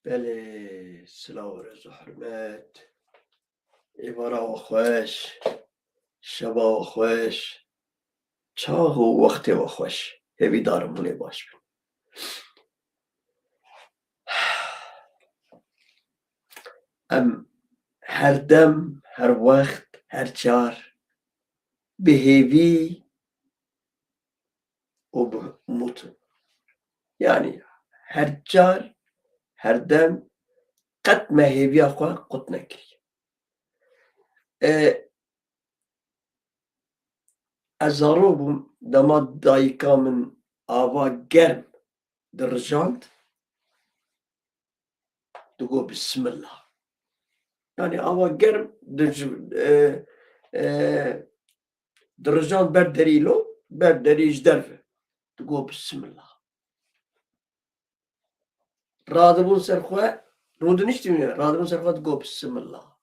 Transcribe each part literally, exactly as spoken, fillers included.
Belê, silav û rêz û hurmet. Êvara we xweş, şeva we xweş, çax û wextê we xweş. Hêvîdar im hûn ê baş bin. Em her dem, her wext, her çar bi hêvî û bi umût in. Yanî her çar, her dem qet me hêviya xwe qut nekiriye. E, ez zarok bûm, dema dayika min ava germ dirijand, digot, "Bismillah." Yanî ava germ di, e, e, dirijand ber derî lo, ber derî ji derve. Digot, "Bismillah." Radibûn ser xwe, rûdiniştî, radibûn ser xwe, digot, "Bismillah."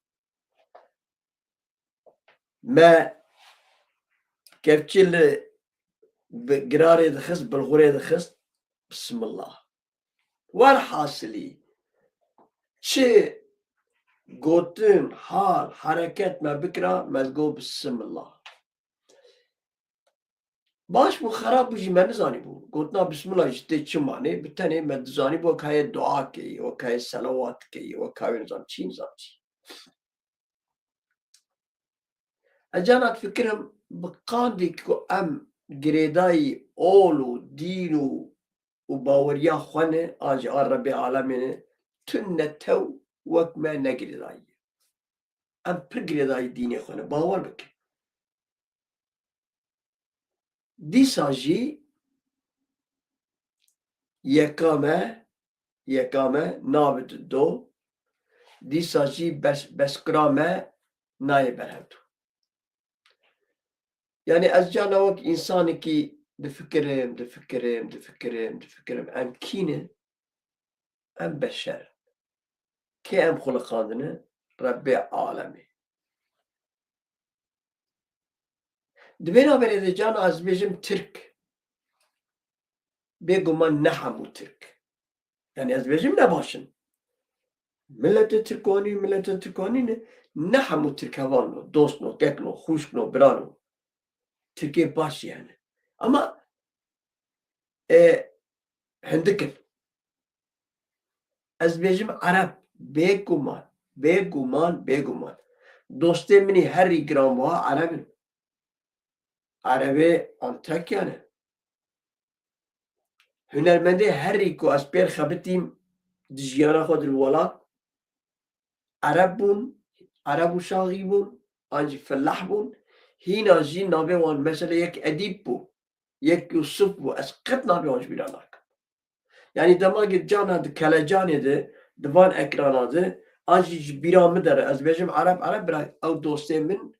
Me kevçî li bi-, girarê dixist, bilxurê dixist. Bismillah. Werhasilî, çi gotin, hal, hereket me bikira, me digot, "Bismillah." Baş bû, xerab bû jî me nizanîbû. Gotina Bismillah jî tê çi manê, bi tenê me dizanîbû wek heye dua keyî, wek heye selawat keyî, wek heye nizam çî, nizam çî. Ez cana difikirim, bi qandî ku em girêdayî ol û dîn û, û baweriya xwe ne, an jî a Rebbê alemê ne, tu netew wek me ne girêdayî ye. Em pir girêdayî dînê xwe ne, bawer bikin. Dîsa jî yeka me, yeka me nabe di do, dîsa jî bes-, beskira me nayê ber hevdu. Yanî ez cana wek însanekî difikirim, difikirim, difikirim, difikirim. Em kî ne? Em beşer in. Kê em xuliqandine? Rebbê alemê. Di vê navberê de cana ez bêjim Tirk. Bêguman ne hemû Tirk. Yanî ez dibêjim ne baş in. Miletê Tirkonî, miletê Tirkonî ne, ne hemû Tirk hevalno, dostno, kekno, xwişkno, birano. Tirkê baş jî hene. Ama, e, hindik in. Ez dibêjim Ereb, bêguman, bêguman, bêguman. Dostê min î herî giranbuha Ereb in. Erebê Antakya ne. Hunermendê herî ku ez pêr xebitîm di jiyana xwe di welat, Ereb bûn, Ereb û Şaxî bûn, an jî Filah bûn. Hîna jî navê wan mesela yek Edîb bû, yek Yusuf bû. Ez qet navê wan ji bîra nakim. Yanî dema ku cana di kelecanê de, di van ekrana de, an jî ji bîra min dere, ez bêjim Ereb, Ereb, bira, ew dostê min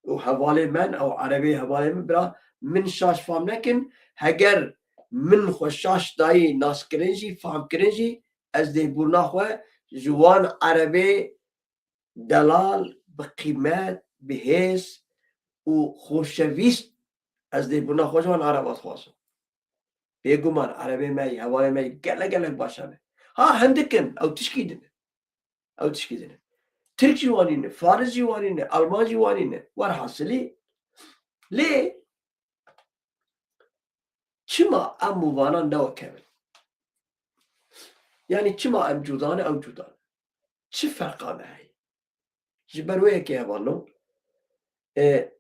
û hevalê min, ew Erebê hevalê min, bira, min şaş fam nekin. Heger min xwe şaş dayî naskirin jî, famkirin jî, ez dê burna xwe ji wan Erebê delal, bi qîmet, bi hêz û xoşevîst, ez dê burna xwe ji wan Ereba dixwazim. Bêguman Erebê me yî, hevalê me yî gelek gelek baş hene. Ha, hindik in, ew tişkî din e. Ew tişkî din e. Tirk jî wanî ne, Faris jî wanî ne, Alman jî wanî ne. Werhasilî, lê çima em û vanan ne wek hev in? Yanî çima em cuda ne, ew cuda ne? Çi ferqa me heye? Ji ber wê yekê hevalno, e,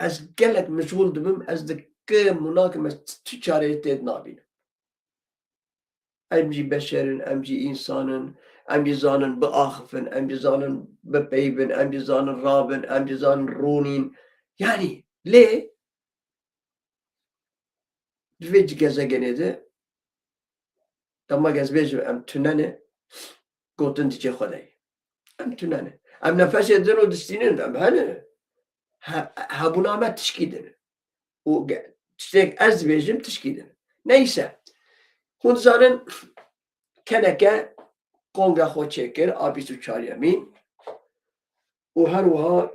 ez gelek mijûl dibim, ez dikim û nakim, ez tu çareyê tê dinabînim. Em jî beşer in, em jî însan in, em jî zanin biaxifin, em jî zanin bipeyvin, em jî zanin rabin, em jî zanin rûnîn. Yanî lê di vê gezegenê de, dema ez bêjim em tune ne, gotin di cê xwe de ye. Em tune ne. Em nefesê din û distînin, em hene. He-, hebûna me tişkî din e. Û ge-, tiştek ez dibêjim tişkî din e. Neyse. Hûn dizanin keneke kongra xwe çêkir a bîst û çariyemîn û her wiha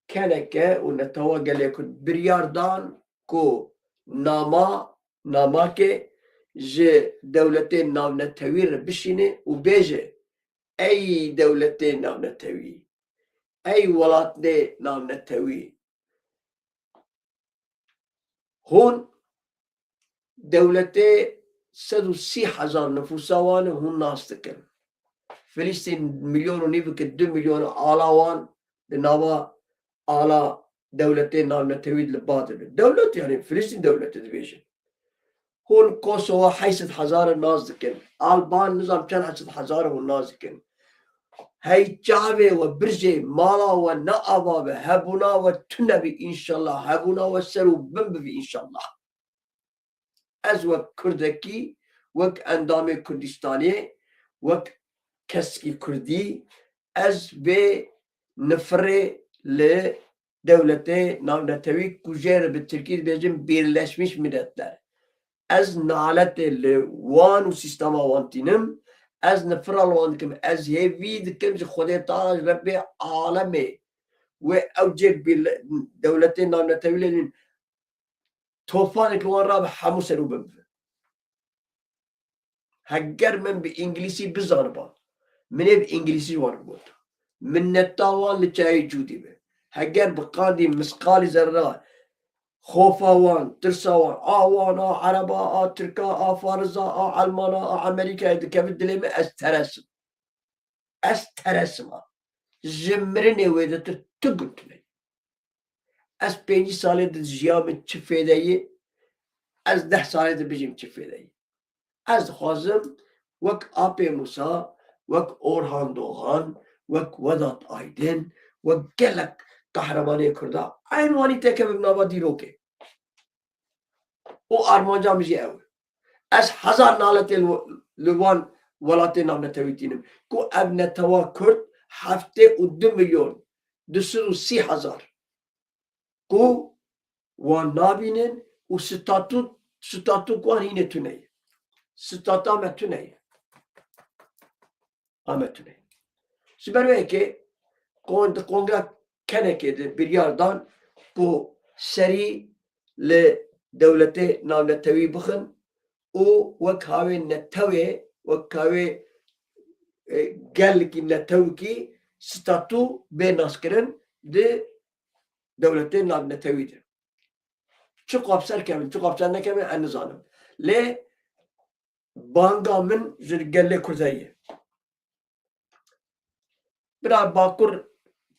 keneke û netewa gelê Kurd biryar dan ku nama, namake ji dewletê navnetewî re bişîne û bêje, ey dewletê navnetewî, ey welatê navnetewî, hûn dewletê sed û sî hezar nifûsa wan e, hûn nas dikin. Filistîn milyon û nîvik e, du milyon ala wan di nava ala dewletê navnetewî li ba dibe. Dewlet, yani Filistîn dewleti dibêjin. Hûn Kosova heyşt sed hezar nas dikin. Alban nizam çend sed hezar hûn nas dikin. Hey çavê we birjê, mala we neava be, hebûna we tune be înşallah, hebûna we ser û bin bibe înşallah. Ez wek Kurdekî, wek endamê Kurdistanê, wek kesekî Kurdî, ez vê nifirê li dewletê navnetewî ku jê re bi Tirkî dibêjin Birleşmiş Milletler. Ez naletê li wan û sîstema wan tînim, ez nifira li wan dikim, ez hêvî dikim ji Xwedê Teala, ji Rebbê alemê, wê ew cêr birle-, dewletê navnetewî lê nîn, tofanek li wan rabe, hemû ser û bin bibe. Heger min bi îngilîsî bizaniba, min ê bi îngilîsî wan got. Minneta wan li çayê cûdî be. Heger bi qandî misqalî zerra xofa wan, tirsa wan, a wan, a ereba, a tirka, a fariza, a elmana, a Amerîkayê dikeve dilê min, ez teresim. Ez teresim a. Ji mirinê wê de tu, tu gund tune. Ez pêncî salê di jiya min çi fêde yê? Ez deh salê di bijîm çi fêde yê? Ez dixwazim wek Apê Musa, wek Orhan Doğan, wek Vedat Aydın, wek gelek qehremanê Kurda, eyn wanî têkevim nava dîrokê. Û armanca min jî ew e. Ez hezar naletê li, li wan welatê navnetewî tînim. Ku ev netewa Kurd heftê û du milyon du sed û sî hezar ku wan nabînin û statû, statûk wan hînê tune ye. Stata me tune ye. Ametune. Ji ber wê yekê kon-, di kongra kenekê de biryar dan ku serî li dewletê navnetewî bixin û wek havê netewê, wek havê, e, gelekî netewkî statû bê naskirin di dewletê navnetewî de. Çi qapser kevin, çi qapser nekevin, ez nizanim. Lê banga min ji gelê Kurdê ye. Bira Bakur,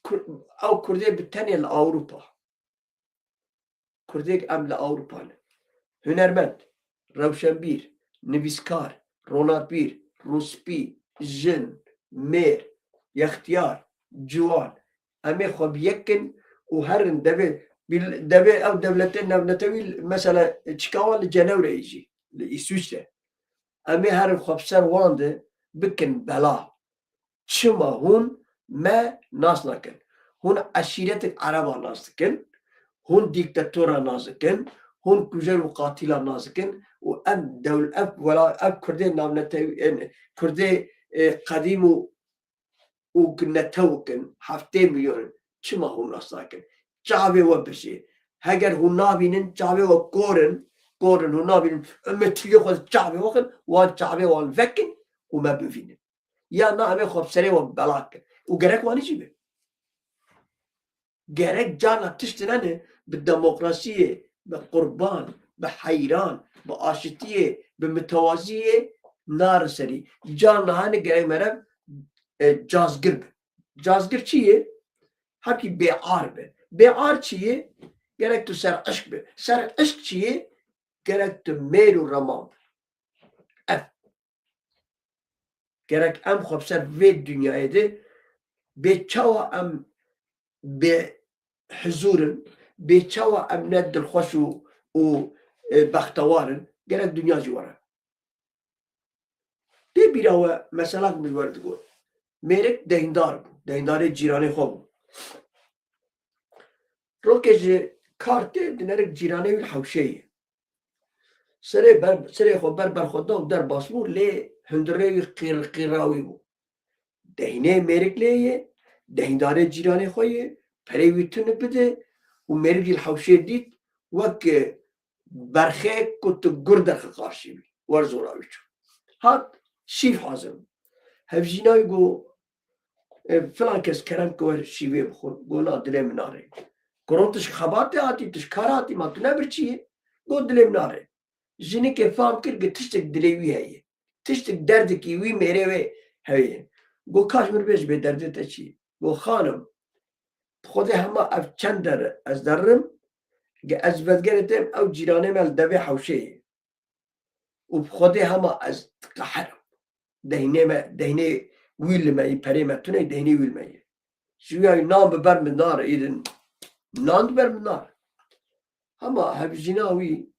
Kur-, ew Kurdê bi tenê li Ewropa. Kurdêk em li Ewropa ne. Hunermend, rewşenbîr, nivîskar, ronakbîr, rûspî, jin, mêr, yextiyar, ciwan, em ê xwe bi yek kin û herin devê, devê ew dewletên navnetewî, mesela çika wan li Cenewreyê jî, li Îswîçre. Em ê herin xwe bi ser wan de bikin bela. Çima hûn me nas nakin? Hûn eşîretek ereba nas dikin, hûn dîktatora nas dikin, hûn kujer û qatîla nas dikin û em dewl-, ev wela-, ev Kurdê navnetewî, em, Kurdê, e, qedîm û û netewk in, heftê milyon in, çima hûn nas nakin? Çavê we bijê. Heger hûn nabînin, çavê we kor in, kor in, hûn nabînin, em ê tiliyê xwe çavê we xin, wan çavê wan vekin û me bivînin. Ya na em ê xwe bi serê we bela kin. Û gerek wanî jî be. Gerek carna tişt hene ne bi demokrasiyê, bi qurban, bi heyran, bi aşitiyê, bi mitewaziyê nare serî. Carna hene gerek meriv, e, cazgir be. Cazgir çi ye? Hepkî bêar be. Bêar çi ye? Gerek tu ser eşq be. Ser eşq çi ye? Gerek tu mêr û reman be. Ev. Gerek em xwe bi ser vê dinyayê de bê çawa em bê hizûr in, bê çawa em ne dilxweş û, û, e, bextewar in, gerek dinya jî were. Tê bîra we, meselak min ji we re digot. Mêrik deyndar bû, deyndarê cîranê xwe bû. Rokê ji kar tê, dinerik cîranê wî li hewşê ye. Serê ber, serê xwe ber ber xwe da û derbas bû, lê hundirê wî qîr, qîra wî bû. Deynê mêrik lê ye, deyndarê cîranê xwe ye, perê wî tune bide û mêrik jî li hewşê dît, wek berxê ku tu gur derxe qarşî wî. wer zora wî çû. Hat şîv hazir bû. Hevjîna wî got, e, filan kes kerem ke wer şîvê bixwe. Got, na, dilê min nare. Got, tu ji xebatê hatî, tu ji kar hatî, ma tu ne birçî yî? Got, dilê min nare. Jinikê fam kir ke tiştek dilê wî heye. Tiştek derdekî wî mêrê wê heye. Got, ka ji min bêje bê derdê te çi ye? Got, xanim, bi Xwedê hema ev çend der e, ez derim, ge ez vedigerê te, ew cîranê me li devê hewşê ye. Û bi Xwedê hema ez diqeherim. Deynê me, deynê wî li me yî, perê me tune, deynê wî li me yî. Ji wî nan bi ber min nare, îdin nan di ber min nare. Hema hevjîna wî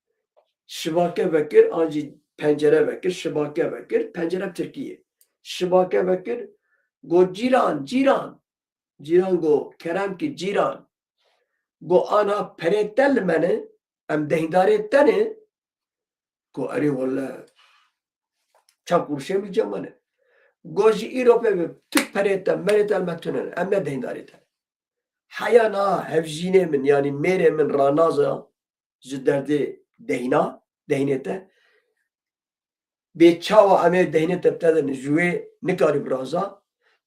şibake vekir, an jî pencere vekir, şibake vekir, pencere tirkî ye. Şibake vekir, got, cîran, cîran. Cîran got, kerem ki cîran. Got, ana perê te li me ne, em deyndarê te ne. Got, erê wele, çend quruşê min cem me ne. Got, ji îro pê ve tu perê te, merê te li me tune ne, em ne deyndarê te ne. Heya na hevjînê min, yanî mêrê min ranaza ji derdê deyna, deynê te. Bê çawa em ê deynê te bide din, ji wê nikarî biraza.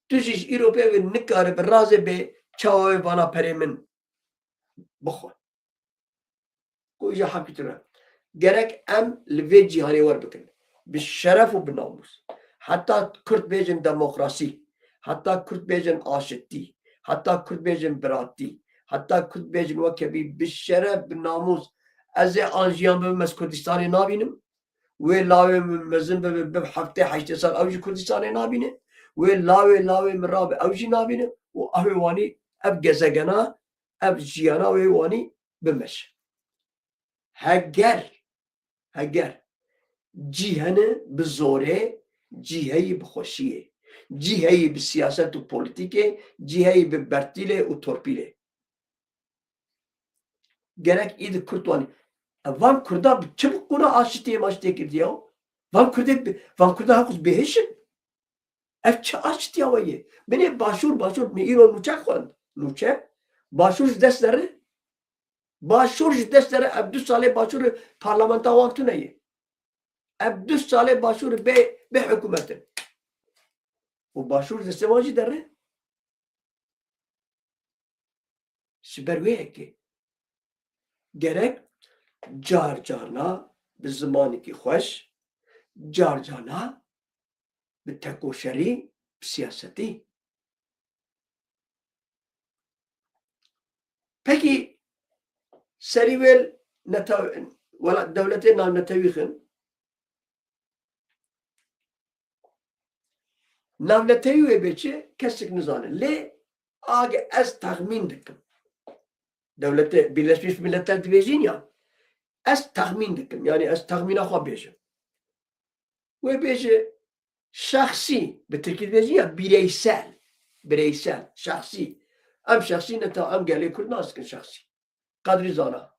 Tu jî ji îro pê ve nikarî birazê bê çawa wê vana perê min bixwe. Ku îja haqî tune. Gerek em li vê cîhanê wer bikin. Bi şeref û bi namûs. Heta Kurd bêjin demokrasî. Heta Kurd bêjin aşitî. Heta Kurd bêjin biratî. Heta Kurd bêjin weke vî bi şeref, bi namûs. Ez ê an jiyan bibim, ez Kurdistanê nabînim. Wê lawê min mezin bibe, bi heftê heştê sal ew jî Kurdistanê nabîne. Wê lawê lawê min rabe, ew jî nabîne. Û ew ê wanî ev gezegena, ev jiyana wê wanî bimeşe. Heger, heger cî hene bi zorê, cî heyî bi xweşiyê, cî heyî bi siyaset û polîtîkê, cî heyî bi bertîlê û torpîlê. Gerek îdi Kurd wanî. E, van Kurda bi çi bi qûna aşitiyê maşitiyê kirdiye? Van Kurdê bi, van Kurda heqûs bêhiş in. Ev çi aşitiya we ye? Binê Başûr, Başûr, min îro nûçe xwend. Nûçe. Başûr ji dest dere. Başûr ji dest dere. Ev du salê Başûr parlamenta wan tune ye. Ev du salê Başûr bê, bê hikûmet in. Û Başûr ji destê wan jî dere. Ji ber wê yekê gerek car carna bi zimanekî xweş, car carna bi tekoşerî, bi siyasetî. Pekî serî wê netew-, wela-, dewletê navnetewî xin. Navnetewî wê bê çi? Kesik nizane. Lê age ez texmîn dikim. Dewletê Birleşmiş Milletler dibêjin ya. Ez texmîn dikim. Yani ez texmîna xwe bêjim. Wê bêje şexsî, bi tirkî dibêjin ya bireysel. Bireysel, şexsî. Em şexsî ne ta em gelê Kurd nas dikin şexsî. Qedrî Zana,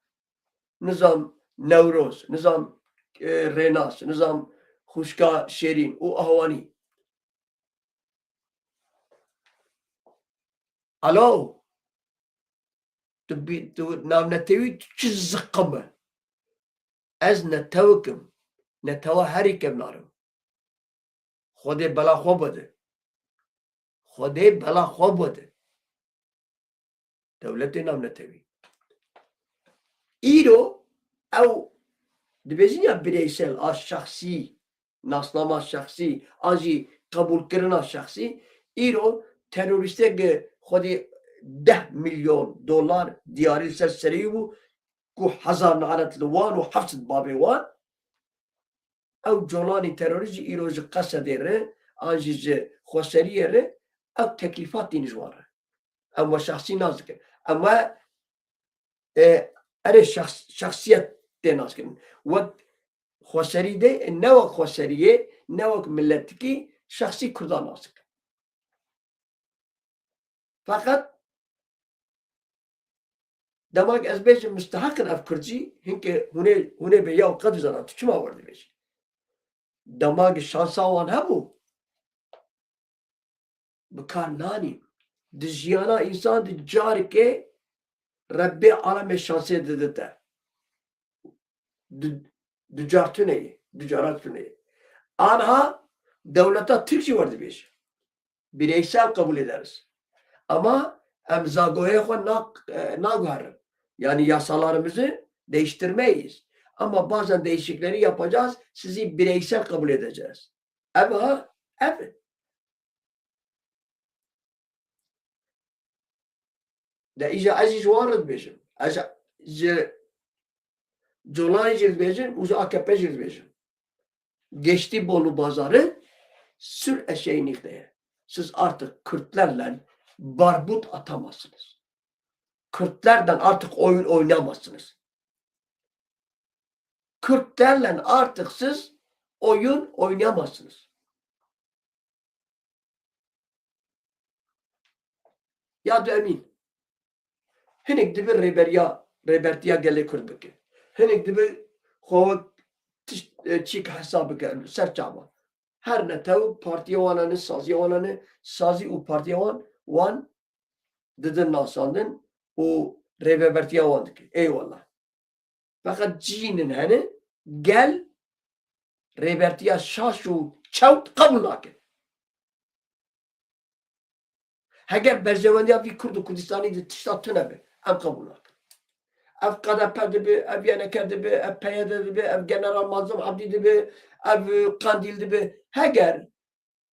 nizam Newroz, nizam, e, Rênas, nizam Xwişka Şêrîn û awanî. Alo, tu bî-, tu navnetewî tu çi ziqim e? Ez netewik im, netewa herî kevnar im. Xwedê bela xwe bide. Xwedê bela xwe bide. Dewletê navnetewî. Îro ew dibêjin ya bireysel, a şexsî, nasnama şexsî, an jî qebûlkirina şexsî, îro terorîstek xwedî deh milyon dolar diyarî li ser serê wî bû, ku hezar nalet li wan û heft sed bavê wan, ew colanî terorîst jî îro ji Qesedê re, an jî ji Xweseriyê re, ew teklîfat tînin ji wan re. Em we şexsî nas dikin. Em we, e, erê şexs-, şexsiyet tê nas kirin. Wek Xweserî de, e, ne wek Xweseriyê, ne wek miletikî şexsî Kurdan nas dikin. Feqet dema ku ez bêjim misteheq in ev Kurd jî, hinke hûn ê, hûn ê bê ya Qedrî Zana, tu çima wer dibêjî? Dema ku şansa wan hebû, bi kar nanîn. Di jiyana însan di careke Rebbê alemê şansê didite. Du, du car tune ye. Ducara tune ye. Anha dewleta Tirk jî wer dibêje. Bireysel kabul ederiz. Ama em zagoyê xwe nak-, e, naguherin. Yani yasalarımızı değiştirmeyiz. Ama bazen değişikleri yapacağız. Sizi bireysel kabul edeceğiz. Ev ha, ev. De îja ez jî ji wan re dibêjim. Ez ji Colanê jî dibêjim û ji A K P jî dibêjim. Geçti Bolu Bazarı, sür eşeği nixteye. Siz artık Kürtlerle barbut atamazsınız. Kürtlerden artık oyun oynayamazsınız. Kürtlerle artık siz oyun oynayamazsınız. Ya du emîn. Hinek dibe rêberiya, rêbertiya gelê Kurd bike. Hinek dibe xwe wek tişt, e, çîk hesab bike ser çava. Her netew partiya wan e, saziya wan e, sazî û partiya wan, wan didin nasandin û rêvebertiya wan dike. Eyvallah. Feqet cînin hene, gel rêbertiya şaş û çewt qebûl nake. Heger berjewendiya vî Kurd û Kurdistanî di tişta tune be, em qebûl nakin. Ev K D P dibe, ev Y N K dibe, ev P Y D dibe, ev General Mazlum Abdî dibe, ev Qandîl dibe. Heger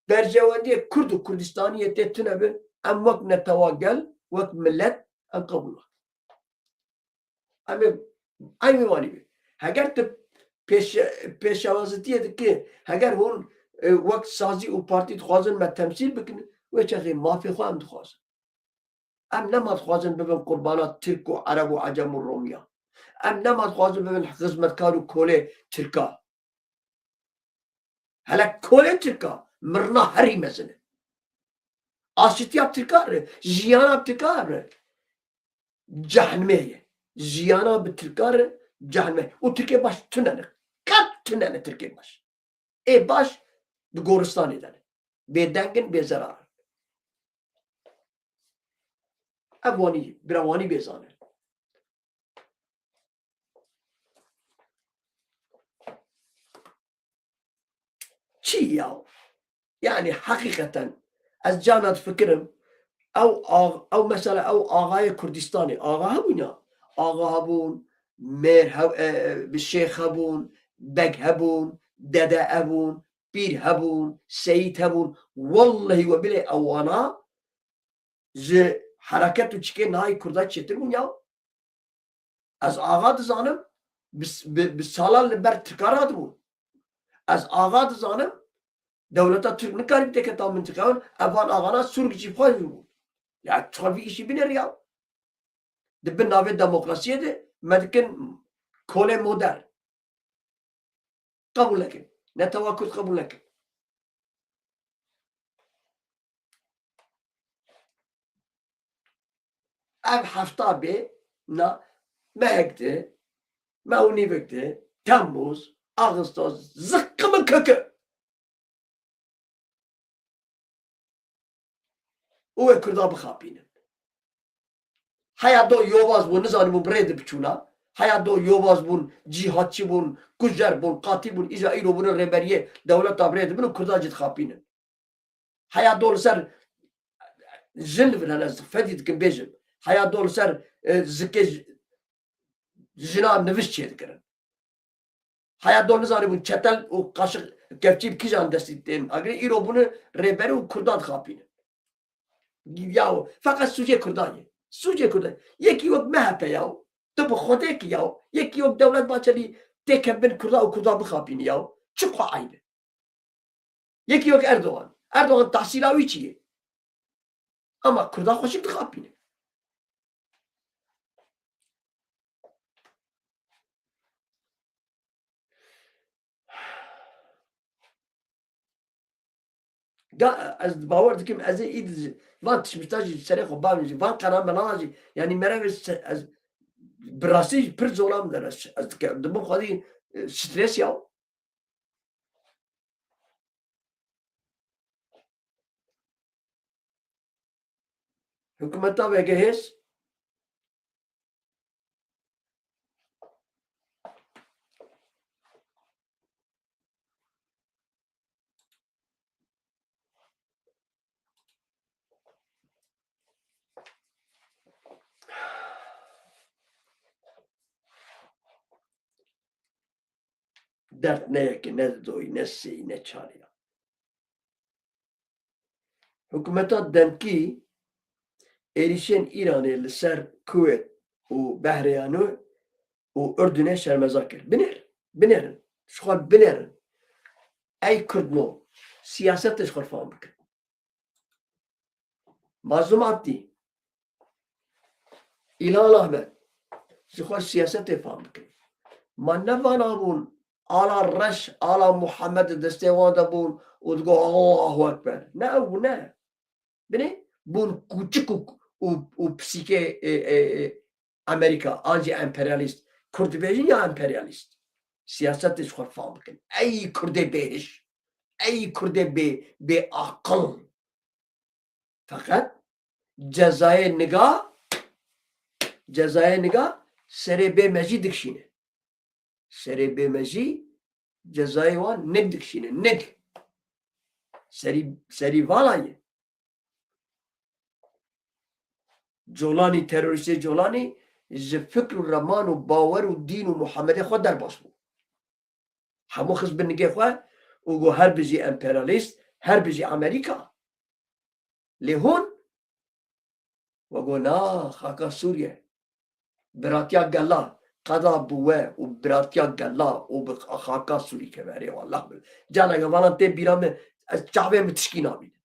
berjewendiyê Kurd û Kurdistaniyê tê tune be, em wek netewa gel, wek milet, em qebûl nakin. Em ê eynî wanî be. Heger tu pêşe-, pêşewazitiyê dike, heger hûn, e, wek sazî û partî dixwazin me temsîl bikin, wê çaxê mafê xwe em dixwazin. Em nema dixwazin bibin qurbana Tirk û Ereb û Ecem û Romiya. Em nema dixwazin bibin xizmetkar û kolê Tirka. Hele kolê Tirka mirina herî mezin e. Aşitiya Tirka re, jiyana Tirka re cehnimê ye. Jiyana bi Tirka re cehnimê. Û Tirkê baş tune ne. Qet tune ne Tirkê baş. Ê baş bi goristanê de ne. Bêdeng in, bêzerar in. Ev wanî, bira wanî bê zane. Çi ya? Yani heqîqeten ez cana difikirim, ew ax-, ew mesela ew axayê Kurdistanê, axa hebûn ya. Axa hebûn, mêr he-, e, e, şêx hebûn, beg hebûn, dede hebûn, pîr hebûn, seyîd hebûn. Wellehî we bilê ewana ji hereket û çikê nayê Kurda çêtir bûn ya. Ez axa dizanim, bi, bi, bi salan li ber Tirka radibûn. Ez axa dizanim, dewleta Tirk nikarî bideke ta mintiqeyan, ev van axana Sûrk jî xwe bûn. Ya çavi îşî binêr ya. Di bin navê demokrasiyê de me dikin kolê modern. Qebûl nekin. Netewa Kurd qebûl nekin. Ev hefta bê, na, mehek de, meh û nîvek de, Temmuz, Ağustos, zikkimin kökü. Û wê Kurda bixapînin. Heya do yobaz bûn, nizanîbûn bi rê de biçûna. Heya do yobaz bûn, cîhadçî bûn, kujer bûn, qatîl bûn, îja îro bûne rêberiyê dewleta bi rê dibin û Kurda jî dixapînin. Heya do li ser jin li vir hene, ez fedî dikim bêjim. Heya do li ser, e, zikê j-, jina niviş çêdikirin. Heya do nizanîbûn çetel û qaşiq kevçî bi kîjan destî tên agirê, îro bûne rêberî û Kurdan dixapînin. Yaw, feqet sûcê Kurdan ye. Sûcê Kurdan. Yekî wek M H P yaw. Tu bi Xwedê ki yaw. Yekî wek Dewlet Bahçelî têke bin Kurda û Kurdan bixapînî yaw. Çi xwe eyb e? Yekî wek Erdogan. Erdogan tehsîla wî çi ye? Ama Kurda xweşik dixapîne. Ga-, ez bawer dikim, ez ê îd ji van tişmişta jî serê xwe bavêjim, van qenamelana jî, yanî merevê se-, ez bi rastî jî pir zora min der, ez, ez dike-, dibim xwedî, e, stres ya. Hikûmeta vegehêz. Dert ne yekê, ne didoyî, ne sêyî, ne çarî ya. Hikûmeta demkî êrîşên Îranê li ser Kuwêt û Behreyano û Urdunê şermeza kir. Binêrin, binêrin. Ji xwe binêrin. Ey Kurdno, siyasetê ji xwe fam bikin. Mazlûm Abdî, Îlhan Ahmet, ji xwe siyasetê fam bikin. Ma ne vana bûn, ala reş, ala Muhammed di destê wan de bûn û digot, "Allahu Ekber." Ne ew bû, ne. Binê bûn kûçik û, û, û pisîkê, e, e, e, Amerîka, an jî emperyalîst. Kurd dibêjin ya emperyalîst? Siyasetê ji xwe fam bikin. Ey Kurdê bêhiş, ey Kurdê bê, bê aqil. Feqet cezayê niga, cezayê niga serê bê mejî dikişîne. Serê bê mejî cezayê wan nik dikişîne, nik. Serî, serî vala ye. Colanî, terorîstê Colanî ji fikr û reman û bawer û dîn û Muhammedê xwe derbas bû. Hemû xist bi nigê xwe û got, "Her bijî emperyalîst, her bijî Amerîka." Lê hûn, we got, "Na, xaka Sûriye, biratiya gela, qeda bi we û biratiya gela û bi xaka Sûrî keve." Erê wallah, careke vanan tê bîra min, ez çavê min tişkî nabînim.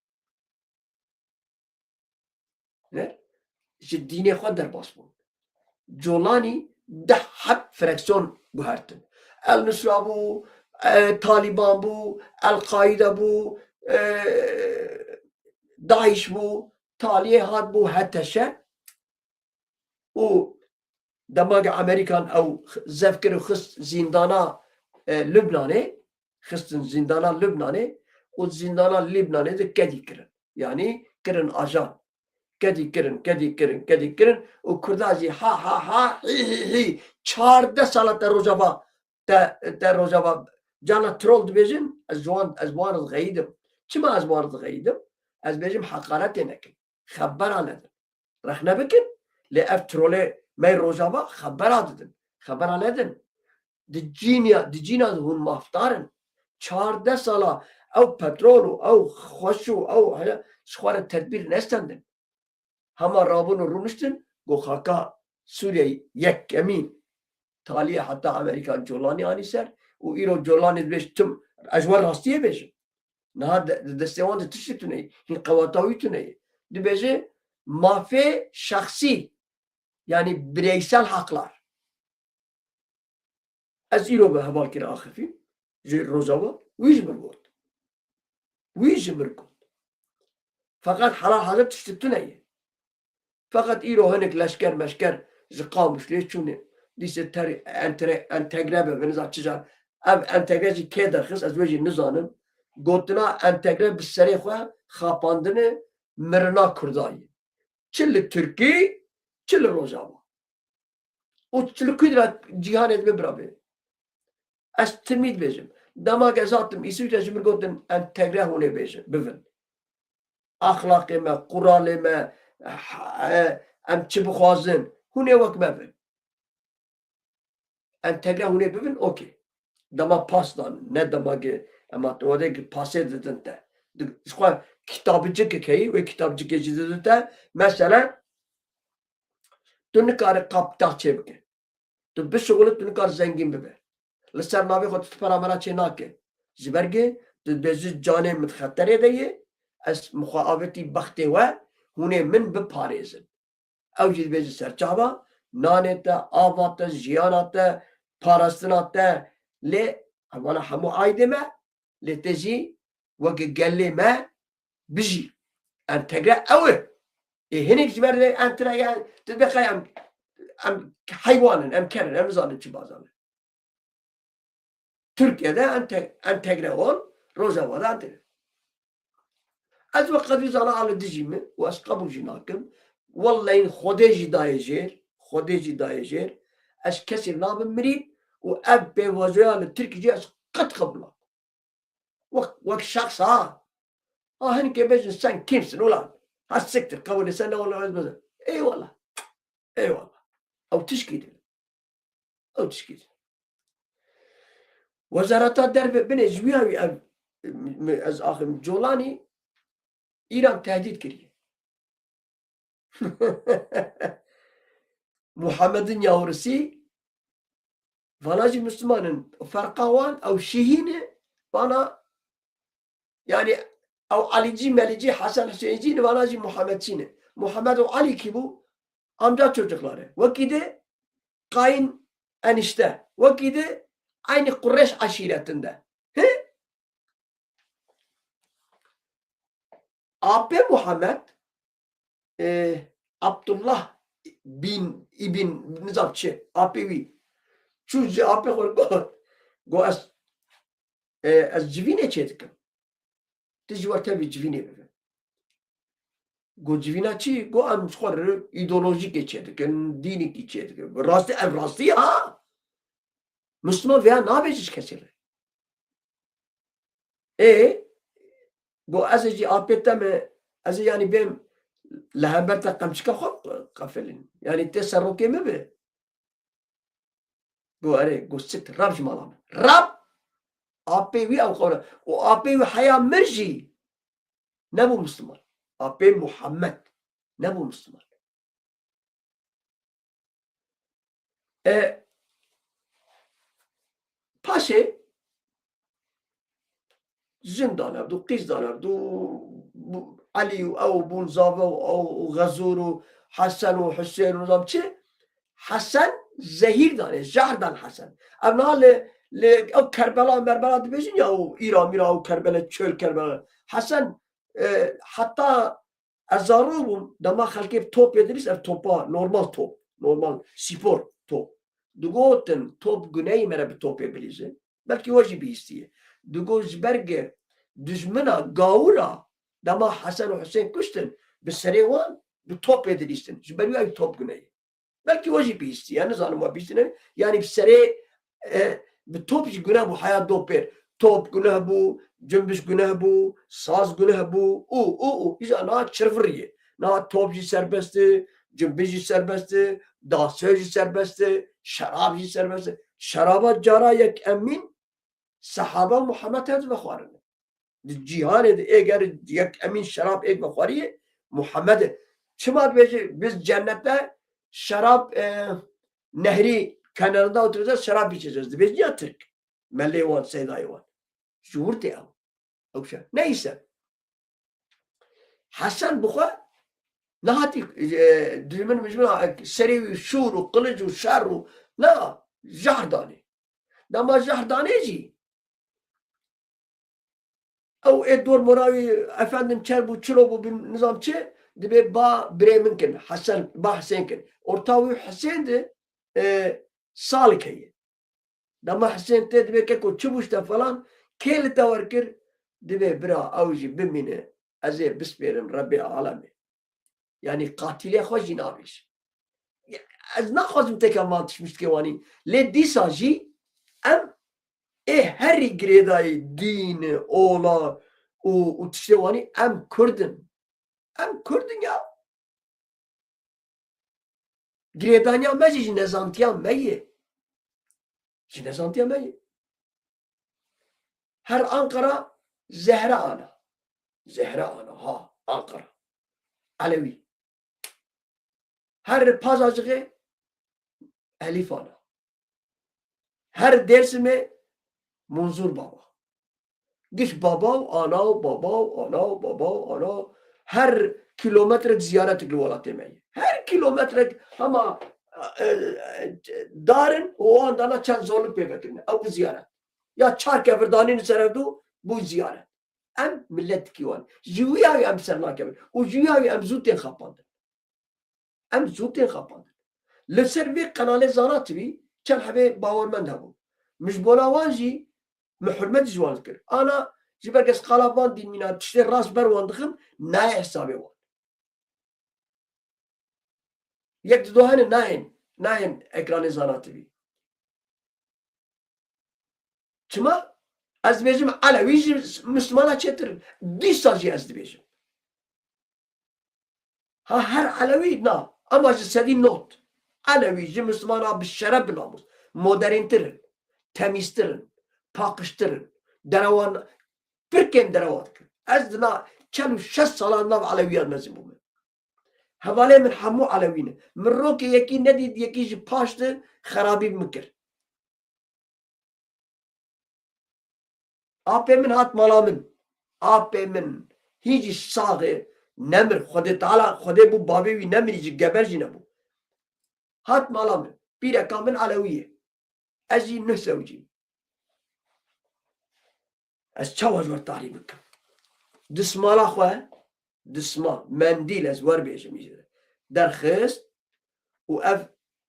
Ne? Ji dînê xwe derbas bûn. Colanî deh heb freksiyon guhertin. El Nusra bû, e, Taliban bû, El Qaîde bû, e, DAIŞ bû, taliyê hat bû HTŞ û dema ke Amerîkan ew zef kir û xist zîndana, e, Lubnanê, xistin zîndana Lubnanê û zîndana Lubnanê de kedî kirin. Yanî kirin ajan. Kedî kirin, kedî kirin, kedî kirin û Kurda jî ha, ha, ha, hî, hî, hî. Çardeh sala te Rojava, te, te Rojava cana trol dibêjin, ez ji wan, ez bi wan re dixeyidim. Çima ez bi wan re dixeyidim? Ez bêjim heqaretê nekin. Xebera nedin. Rexne bikin, lê ev trolê me Rojava xebera didin. Xebera nedin. Di cîniya, di cîna de hûn mafdar in. Çardeh sala ew petrol û ew xweş û ew hele ji xwe re tedbîr nestendin. Hema rabûn û rûniştin, got xaka Sûriye yekemîn taliyê heta Amerîka Colanî anî ser û îro Colanî dibêj tim, ez ji we rastiyê bêjim. Niha de, di destê wan de tiştê tune ye. Hîn qewata wî tune ye. Dibêje mafê şexsî, yanî bireysel haklar. Ez îro bi heval kir axifî, ji Rojava, wî ji min got. Wî ji min got. Feqet hela hazir tiştê tune ye. Feqet îro hinek leşker meşker ji Qamişlê çûne. Dîse ter, entere-, entegre bibin, niza çi car. Ev entegre jî kê derxist, ez wê jî nizanim. Gotina entegre bi serê xwe xapandine mirina Kurda ye. Çi li Tirkî, çi li Rojava. Û çi li ku de cîhanê dibê bira bê. Ez timî dibêjim. Dema ke ez hatim Îsviçre, ji min gotin entegre hûn ê bêjin, bivin. Axlaqê me, quralê me, he, em çi bixwazin, hûn ê wek me bin. Entegre hûn ê bibin, okey. Dema pas dan, ne dema ge, ema tu odê ki pasê didin te. Di, ji xwe kitabicik heyî, wê kitabicikê jî didin te. Mesela, tu nikare kapital çêbike. Tu bişuxulî, tu nikar zengîn bibe. Li ser navê xwe tu para mera çê nake. Ji ber ku tu dibêjî canê min di xeterê de ye, ez min xwe avêtî bextê we, hûn ê min biparêzin. Ew jî dibêje serçava, nanê te, ava te, jiyana te, parastina te, lê ewana hemû aîdê me, lê te jî weke gelê me bijî. Entegre ew e. Ê hinek ji ber vê entegre, tu dibê qey em, em heywan in, em ker in, em nizanin çi bazan in. Tirkiye de ente-, entegre ol, Rojava de entegre. Ez wek qedî zana a li dijî min û ez qebûl jî nakim. Wellehî Xwedê jî dayê jêr, Xwedê jî dayê jêr. Ez kesê nabim mirî û ev pêvajoya li Tirkî jî ez qet qebûl nakim. Wek, wek şexs ha. Ha hinkê bêjin sen kimsin ulan? Ha siktir, qewlê sen ne wala ez bezim. Eyvallah. Eyvallah. Ew tişkî dibin. Ew tişkî dibin. Wezareta derve binê ji wî ya wî ev, mi-, ez axim Colanî Îran tehdît kiriye. Muhammedin Yavrusi, vana jî Müslüman in. Ferqa wan, ew Şîî ne, vana, yani, ew Alicî, Melicî, Hesen Hüseyncî ne, vana jî Muhammedçî ne. Muhammed û Alî kî bû? Amca çocukları. Wekî de Kayin enişte. Wekî de aynı Qureyş aşiretinde. He? Apê Muhammed, e, Abdullah bin, ibn, nizam çi, apê wî. Çû ji apê xwe got, got, ez, e, ez civînê çê dikim. Tu ji we tevî civînê bibe. Got, civîna çi? Got, em ji xwe re îdeolojîkê çê dikin, dînekî çê dikin. Rastî, ev rastî ha. Misliman vêya nabêje ji kesê re. Ê, got, ez ê jî apê te me, ez ê yanî bêm li hember te qemçika xwe qefilin. Yanî tê serokê min be. Got, erê, got, siktir, rab ji mala min. Rab! Apê wî ew xwe re. Û apê wî heya mir jî nebû Misliman. Apê Muhammed nebû Misliman. E, paşê jin danevdû, qîz danevdû, bu-, Elî û ew bûn zave û ew û Xezûr û Hesen û Husên û nizam çi. Hesen zehîr danê, jehr dan Hesen. Ev niha li, li ew Kerbela, Merbela dibêjin ya, û Îra, Mîra û Kerbela, çöl Kerbela. Hesen, e, heta ez zarok bûm, dema xelkê bi topê dilîst, ev topa, normal top, normal spor top. Digotin, top guneyî, mere bi topê bilîzin. Belkî we jî bihîstiye. Digot, ji ber ge dijmina gawira, dema Hesen û Husên kuştin, bi serê wan bi topê dilîstin. Ji ber wî ew top guneyî. Belkî we jî bihîstiye, nizanim we bihîstine. Yanî bi serê, e, bi top jî guneh bû, heya dopêr. Top guneh bû, cumbiş guneh bû, saz guneh bû, û, û, û. Îja niha çirviriye. Niha top jî serbest e, cumbiş jî serbest e, dansöz jî serbest e, şerab jî serbest e. Şeraba cara yek emîn, sehaba Muhammed hevdî vexwarine. Di cîhanê de êger yek emîn şerab êk vexwariye Muhammed e. Çima dibêje, biz cennette şerab, e, nehri kenarında oturacağız, şerap içeceğiz dibêje ya Tirk. Melê wan, seydayê wan. Ji wir tê ew. Ew şey. Neyse. Hesen bi xwe nehatî, e, dijmin mijmin, e, serê wî şûr û qilic û şer û na, jehr danê. Dema jehr danê jî, ew ê dor mora wî, efendim, çer bû, çilo bû, bi nizam çi, dibê ba birê min kin, Hesen, ba Hesên kin. Orta wî Hesên de, e, salik heye. Dema Hesên tê dibê, keko, çi bû ji te falan, kê li te wer kir, dibê bira, ew jî bimîne, ez ê bispêrim Rebbê alemê. Yanî qatilê xwe jî nabêje. Ez naxwazim têkeve van tişt miştikê wanî. Lê dîsa jî em ê herî girêdayî dîn, ola û, û tiştê wanî em Kurd in. Em Kurd in ya. Girêdaniya me jî ji nezantiya me ye. Ji nezantiya me ye. Her Ankara Zehra ana. Zehra ana, ha, Ankara. Elewî. Her Pazaciğê Elîf ana. Her Dêrsimê Munzur Baba. Giş baba û ana û baba û ana û baba û ana. Her kilometrek ziyaretek li welatê me ye. Her kilometrek hema, e, e, darin û o andana çend zorluk pê vekirine. Ew bû ziyaret. Ya çar kevir danîn ser hevdû bû ziyaret. Em miletikî wan. Ji wî ya wî em ser nakevin. Û ji wî ya wî em zû tên xapandin. Em zû tên xapandin. Li ser vê qenalê Zana T V çend hebê bawermend hebû. Min ji bona wan jî, min hurmet ji wan dikir. Ana ji ber ez qala van dîn mîna tiştê rast ber wan dixim, nayê hesabê wan. Yek di do hene nayên, nayên ekranê Zana T V. Çima? Ez dibêjim Elewî ji Mislimana çêtir in. Dîsa jî ez dibêjim. Ha her Elewî na. Ama ji sedî not. Elewî ji Mislimana bi şeref, bi namûs. Moderntir in. Temîztir in. paqijtir in. Derewan pir kêm derewa dikin. Ez di na çel û şeş salan nav Elewiyan mezin bûme. Hevalê min hemû Elewî ne. Min rokê yekî nedît, yekî ji paş de xerabî bi min kir. Apê min hat mala min. Apê min hîn jî sax e, nemir. Xwedê Teala, Xwedê bû bavê wî nemirî jî, geber jî nebû. Hat mala min. Pîreka min Elewî ye. Ez jî nuh zewicîm. Ez çawa ji we tarî bikim? Dismala xwe, disma, mendîl ez wer bêjim îjê derxist û ev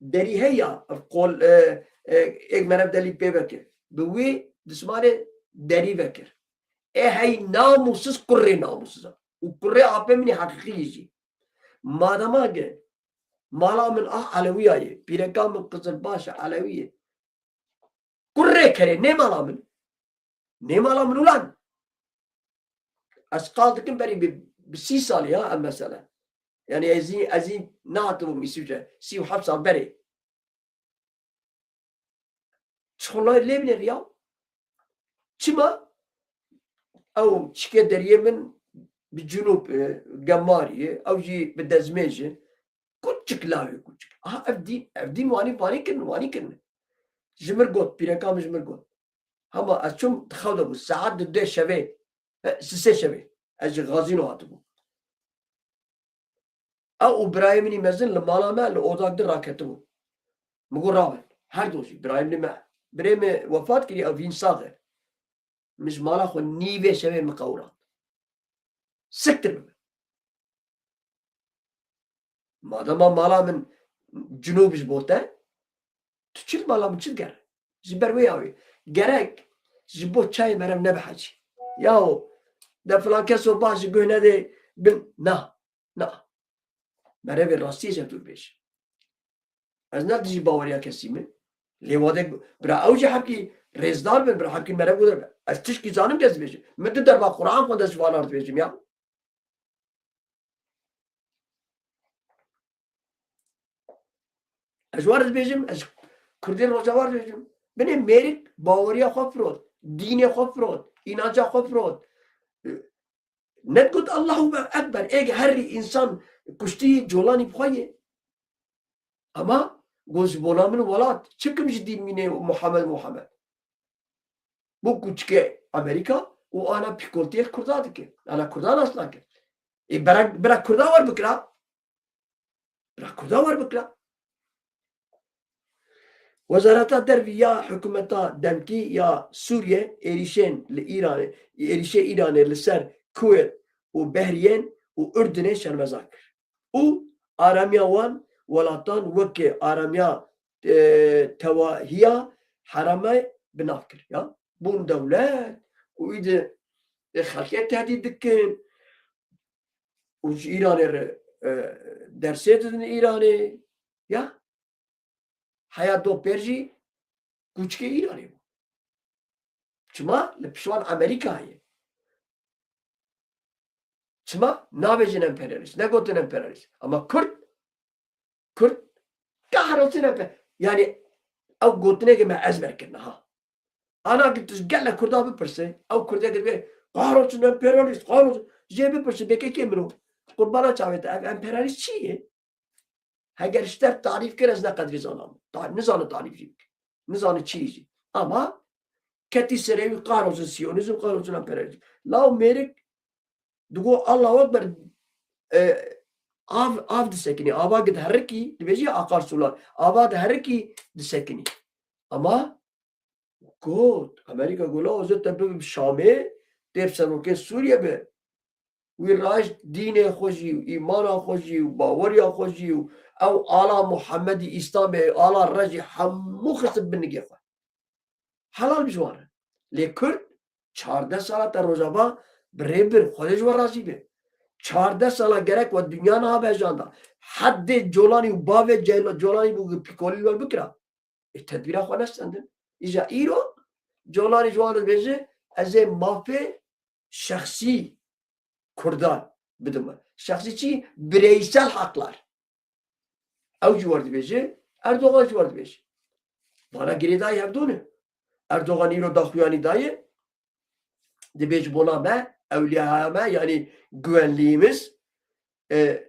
derî heya, ev qol, e, e, êk merev delî pê vekir. Bi wî dismalê derî vekir. Ê hey namûsiz kurê namûsiz e. Û kurê apê min ê heqîqî yî jî. Madema ge mala min ah Elewiya ye, pîreka min qizilbaş e, Elewî ye. Kurê kerê, nê mala min. Nê mala min ulan. Ez qal dikim berî bi, bi sî salî ya em mesele. Yani ez ê, ez ê nehatibûm Îsviçre. Sî û heft sal berê. Çixulay lê binêr ya. Çima? Ew çike deriyê min bi cunûb, e, gemarî ye. Ew jî bi dezmêj e. Kuçik lawê kuçik. Aha ev dîn, ev dîn wanî, wanî kirin, wanî kirin. Ji mir got, pîreka min ji mir got. Hema ez çûm di xew de bû. Saet di dê şevê, e, sisê şevê. Ez ji Gazîno hatibûm. Ew û birayê min î mezin li mala me li odak di raketibû. Min got, "Rabin." Her do jî birayê min me. Birê min wefat kirî, ev hîn sax e. Min ji mala xwe nîvê şevê min qewirand. Siktir bibe. Madema mala min cunûb ji bo te, tu çi li mala min çi diger? Ji ber wê ya wê. Gerek ji bo çayê merev nebe hecî. Yaho, de filan keso baş ji guh nedê bin. Na, na. Merevê rastiyê ji hev dûr bêje. Ez ne dijî baweriya kesî me. Lê wade bira ew jî hemkî rêzdar bin, bira hemkî merev guh de. Ez tişkî zanim kes dibêjim. Min du derba Quran xwend ez ji vana dibêjim ya. Ez ji wan re dibêjim, ez Kurdên Rojava re dibêjim. Binê mêrik baweriya xwe firot, dînê xwe firot, înanca xwe firot. Nedigot Allahu Ekber, êk herî însan kuştî colanî bi xwe ye. Ama got ji bona min welat, çi kim ji dîn mînê Muhammed Muhammed. Bû kuçikê Amerîka û ana pîkoltiyê Kurda dike. Ana Kurda nas nake. Ê bera, bira Kurda wer bikira. Bira Kurda wer bikira. Wezareta Dervî ya hikûmeta demkî ya Sûriye êrîşên li Îranê, êrîşê Îranê li ser Kuwêt û Behriyên û Urdunê şermezar kir. Û aramiya wan welatan weke aramiya, e, tevahiya herame bi nav kir. Ya, bûn dewlet û îdî, e, xelkê tehdît dikin û ji Îranê re, e, dersê didin Îranê. Ya, heya do pêr jî kuçikê Îranê bû. Çima? Li pişt wan Amerîka heye. Çima? Nabêjin emperyalîst. Negotin emperyalîst. Ama Kurd, Kurd kahrotin empe-, yani ew gotineke me ezber kirine ha. Ana ki tu ji gelek Kurda bipirse, ew Kurdê ki dibê, "Kahrotin emperyalîst, kahrotin." Jê bipirse, bê kekê min o. Qurbana çavê te, ev emperyalîst çi ye? Heger ji te tarîf kir, ez neqedirî zanam. Ta-, nizane tarîf jî bike. Nizane çi jî. Ama ketî serê wî, kahrolsun siyonîzm, kahrolsun emperyalîzm. Law mêrik digo Allahu Ekber, e, av, av disekinî. Ava gid herikî, dibêjî akarsular. Ava diherikî disekinî. Ama got, Amerîka got, "La, ez ê te bibim Şamê, tê bi serokê Sûriye be." Wî raşt dînê xwe jî û îmana xwe jî û baweriya xwe jî û ew ala Muhemmedî Îslamê, ala re jî hemû xist bi nigê xwe. Helal bi ji wan re. Lê Kurd çardeh sala te Rojava bi rê bir, Xwedê ji we razî be. Çardeh sala gerek we dinya niha bejanda. Heddê Colanî û bavê Ceyla-, Colanî bû pîkolî li we bikira. Ê tedbîra xwe nestendin. Îja îro Colanî ji wan re dibêje, "Ez ê mafê şexsî Kurdan bidim we." Şexsî çi? Bireysel haklar. Ew jî wer dibêje, Erdogan jî wer dibêje. Vana girêdayî hevdû ne. Erdogan îro daxuyanî daye, dibê ji bona me, ewliyaya me, yanî güvenliğimiz, e,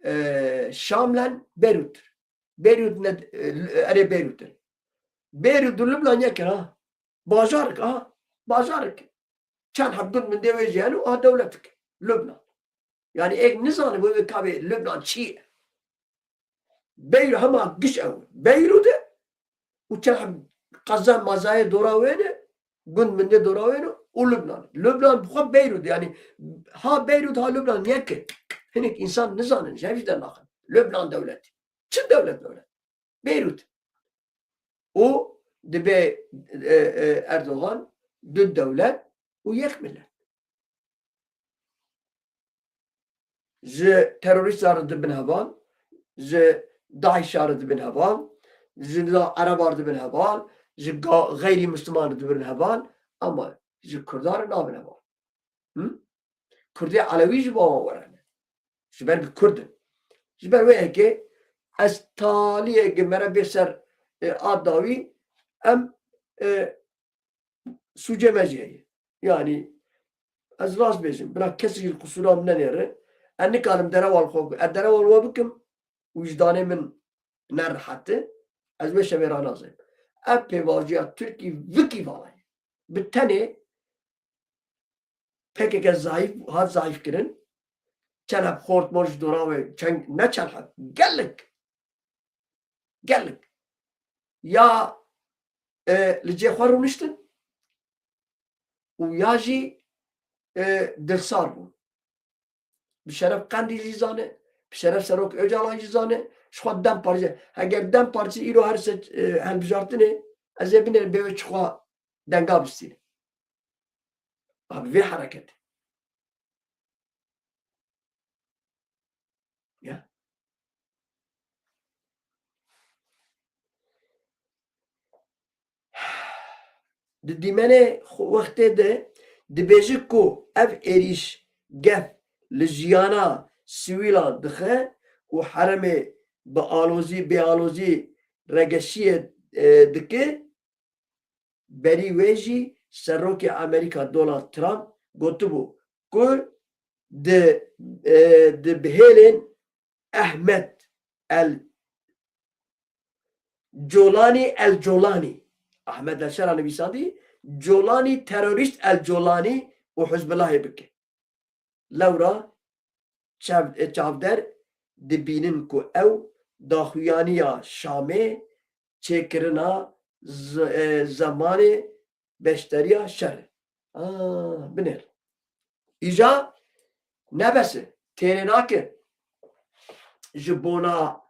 e, Şamlen Beyrûttir. Beyrût ne, e, erê Beyrûttir. Beyrût û Lubnan yek in ha. Bajarik ha. Bajarik. Çend heb gund min dê wê jî hene û a dewletik. Lubnan. Yanî êk nizane wê wê kavê Lubnan çi ye? Beyrût hema giş ew. Beyrût e û çend heb qeza mazayê dora wê ne, gund min dê dora wê ne û Lubnan. Lubnan bi xwe Beyrût e. Yanî ha Beyrût ha Lubnan yek e. Hinek însan nizanin, ji hev jî dernaxin. Lubnan dewlet. Çi dewlet dewlet? Beyrût. Û dibê, e, e, Erdogan du dewlet û yek millet. Ji terorîsta re dibin heval, ji DAIŞa re dibin heval, ji nizam Ereba re dibin heval, ji ga-, xeyrî Misliman re dibin heval, ama ji Kurdan re nabin heval. Hı? Kurdê Elewî ji bo wan were ne. Ji ber ku Kurd in. Ji ber wê yekê ez taliyê ge mere bê ser, e, a dawî em, e, sûcê me jî heye. Yanî ez rast bêjim, bila kesî ji qisûra min nenêre. Ez nikarim derewa li xwe, ez derewa li we bikim, wijdanê min ne rehet e, ez wê şevê ranazêm. Ev pêvajoya Tirkî vikî vala ye. Bi tenê P K K zayîf, hat zayîf kirin. Çend heb xort mor ji dora wê, çend, ne çend heb, gelek. Gelek. Ya, e, li cê xwe rûniştin û ya jî, e, dilsar bûn. Bi şeref Qendîl jî zane, bi şeref Serok Ocalan jî zane, ji xwe DEM Partî, heger DEM Partî îro her se, e, hilbijartinê, ez ê binêrim bê wê çi xwe denga bistîne. Abi vê hereketê. Ya. Di dîmenê xwe-, wextê de dibêje ku ev êrîş gef li jiyana sivîlan dixe û herêmê bi alozî, bêalozî regeşiyê, e, dike, berî wê jî Serokê Amerîka Donald Trump gotibû ku di, e, di bihêlên Ehmed El Colanî El Colanî, Ahmed El Şera nivîsandî, Colanî terorîst El Colanî û Hizbulahê bike. Lewra çav-, e, çavder dibînin ku ew daxuyaniya Şamê çêkirina z-, e, zemanê beşdariya şer e. A, binêr. Îja ne bes e, têrê nake ji bona,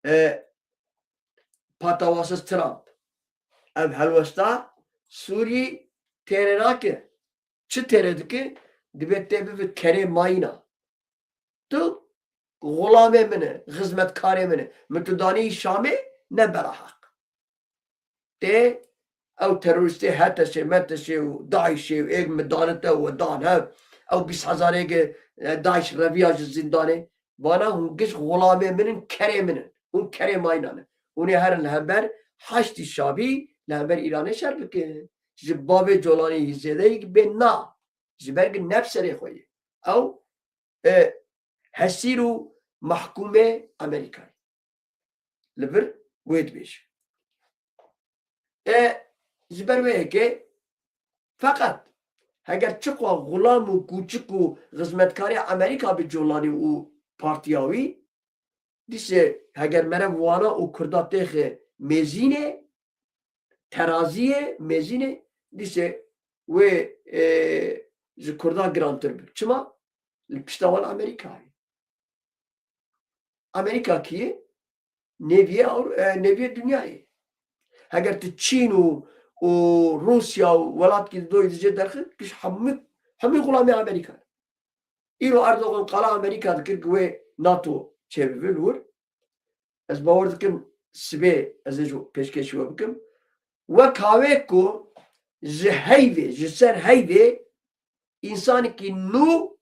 e, patawasiz Trump. Ev helwesta Sûrî têrê nake. Çi têrê dike? Dibê tê bibe kerê mayîna. Tu xulamê min e, xizmetkarê min e. Min tu danî Şamê, ne bera heq. Tê ew terorîstê HTŞê, MTŞê û DAIŞê û êk min danite û dan hev, ew bîst hezarê ge, e, DAIŞ reviya ji zîndanê, vana hûn giş xulamê min in, kerê min in. Hûn kerê mayîna ne. Hûn ê herin li hember Haşdî Şabî, li hember Îranê şer bikin. Ji bavê Colanî zêdeyî bê na. Ji ber ku ne bi serê xwe ye. Ew, e, hesîr û mehkûmê Amerîkayê. Li vir wê dibêje. E, ji ber wê yekê, feqet heger çiqas xulam û kûçik û xizmetkarê Amerîka bi Colanî û partiya wî, dîsê heger mere wana û Kurda têxe mêzînê, teraziyê, mêzînê, dîsê wê, e, ji Kurda girantir bi. Çima? Li pişta wan Amerîka ye. Amerîka kî ye? Nêviyê Ewro-, e, nêviyê dinyayê. Heger tu Çîn û, û Rûsya û welatkî di doyê dijê derxin, tu ji hemû, hemû xulamê Amerîka ne. Îro Erdogan qala Amerîka dikir ku wê NATO çêbibe li wir. Ez bawer dikim sibê ez ê ji pêşkêşî we bikim. Wek hawê ku ji heyvê, ji ser heyvê însanekî nû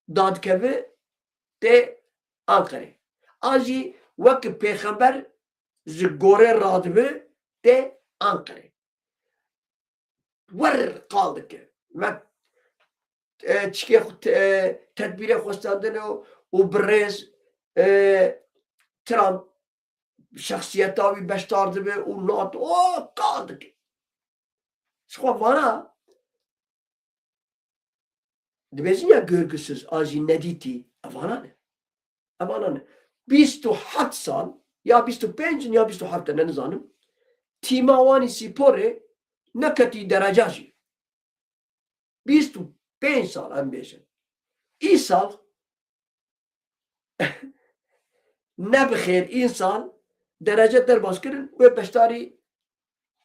dadikeve tê Anqerê. An jî wek pêxember ji gorê radibe tê Anqerê. wer qal dike. Me, e, çikê xwe te-, e, tedbîrê xwe standine û, û birêz, e, Trump şexsiyeta wî beşdar dibe û NATO, o, qal dike. Ji xwe vana dibêjin ya görgüsüz, an jî nedîtî, evana ne. Evana ne. Bîst û heft sal, ya bîst û pênc in ya bîst û heft ne, nizanim. Tîma wan î sîporê neketî dereca jî. Bîst û pênc sal em bêjin. Îsal ne bi xêr, îsal derece derbas kirin, wê beşdarî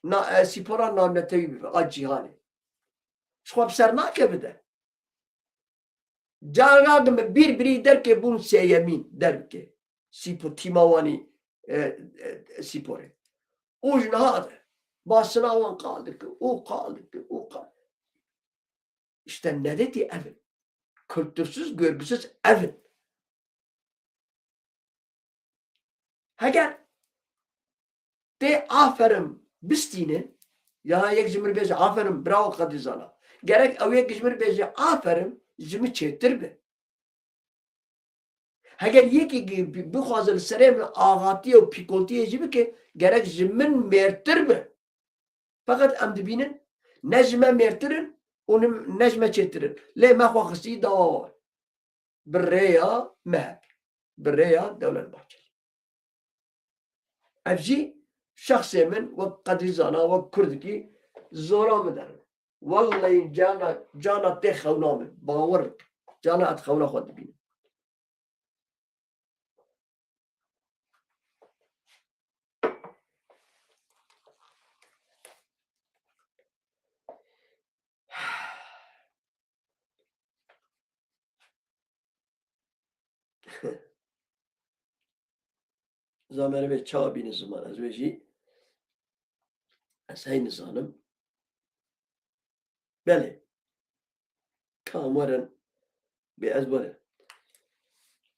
na-, e, sîpora navnetewî bibe, a cîhanê. Ji xwe bi ser nakeve de. Cara min bîr birî derkê bûn sêyemîn derbikê. Sîpo-, tîma wanî, e, e, sîporê. Û ji niha de basina wan qal dike, û qal dike, û qal. İşte nedetî ev in. Kültürsüz, görgüsüz ev in. Heger tê aferin bistîne, ya yek ji min bêje aferin, bravo Qedrî Zana. Gerek ew yek ji min bêje aferin, ji min çêtir be. Heger yekî bi-, bixwaze li serê min axatiyê û pîkotiyê jî bike, gerek ji min mêrtir be. Feqet em dibînin, ne ji me mêrtir in û ne, ne ji me çêtir in. Lê me xwe xistî dawa wan. Bi rêya MHP. Bi rêya Dewlet Bahçelî. Ev jî şexsê min wek Qedrî Zana, wek Kurdikî zora min derin. Wellehî cana, cana tê xewna min. Bawer bike. Cana ez xewna xwe dibînim. Za merivê çawa bîne ziman? Ez wê jî, ez hey nizanim. Belê. Kam werin, bê ez werin.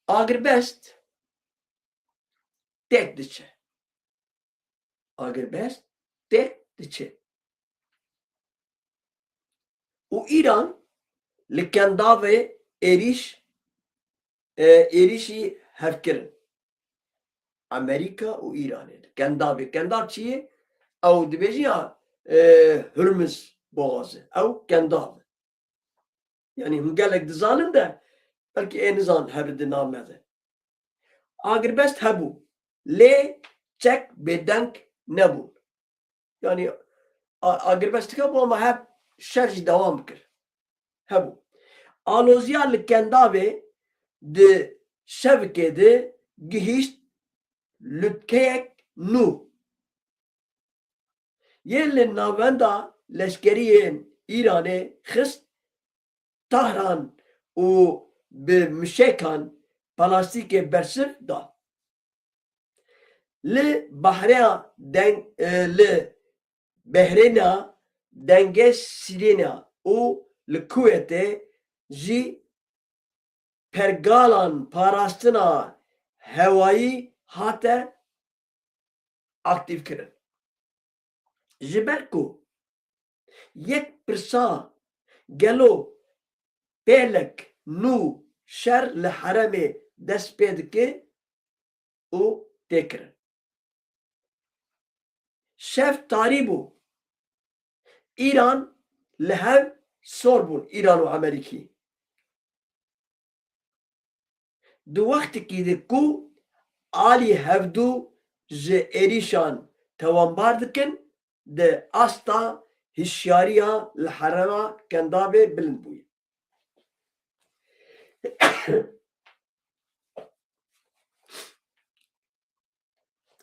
Agirbest têk diçe. Agirbest têk diçe. Û Îran li Kendavê êrîş, e, êrîşî hev kirin. Amerîka û Îranê. Kendavê. Kendav çi ye? Ew dibêjin ya, e, Hurmuz Boğazı. Ew Kendav e. Yanî hûn gelek dizanin de belkî ê nizan hebin di nav me de. Agirbest hebû. Lê çek bêdeng nebûn. Yanî a-, agirbestika bû ama hep şer jî dewam bikir. Hebû. Aloziya li Kendavê di şevikê de gihîşt lutkeyek nû. Yên li navenda leşkeriyên Îranê xist Tahran û bi mişekan plastîkê bersiv da. Li Bahreya deng-, e, li Behrêna dengê sîrêna û li Kuwêtê jî pergalan parastina hewayî hate aktîv kirin. Ji ber ku yek pirsa gelo pêlek nû şer li herêmê dest pê dike û tê kirin. Şev tarî bû. Îran li hev sor bûn, Îran û Amerîkî. Di wextekî de ku alî hevdû ji êrîşan tewanbar dikin, di asta hişyariya li herêma Kendavê bilind bûye.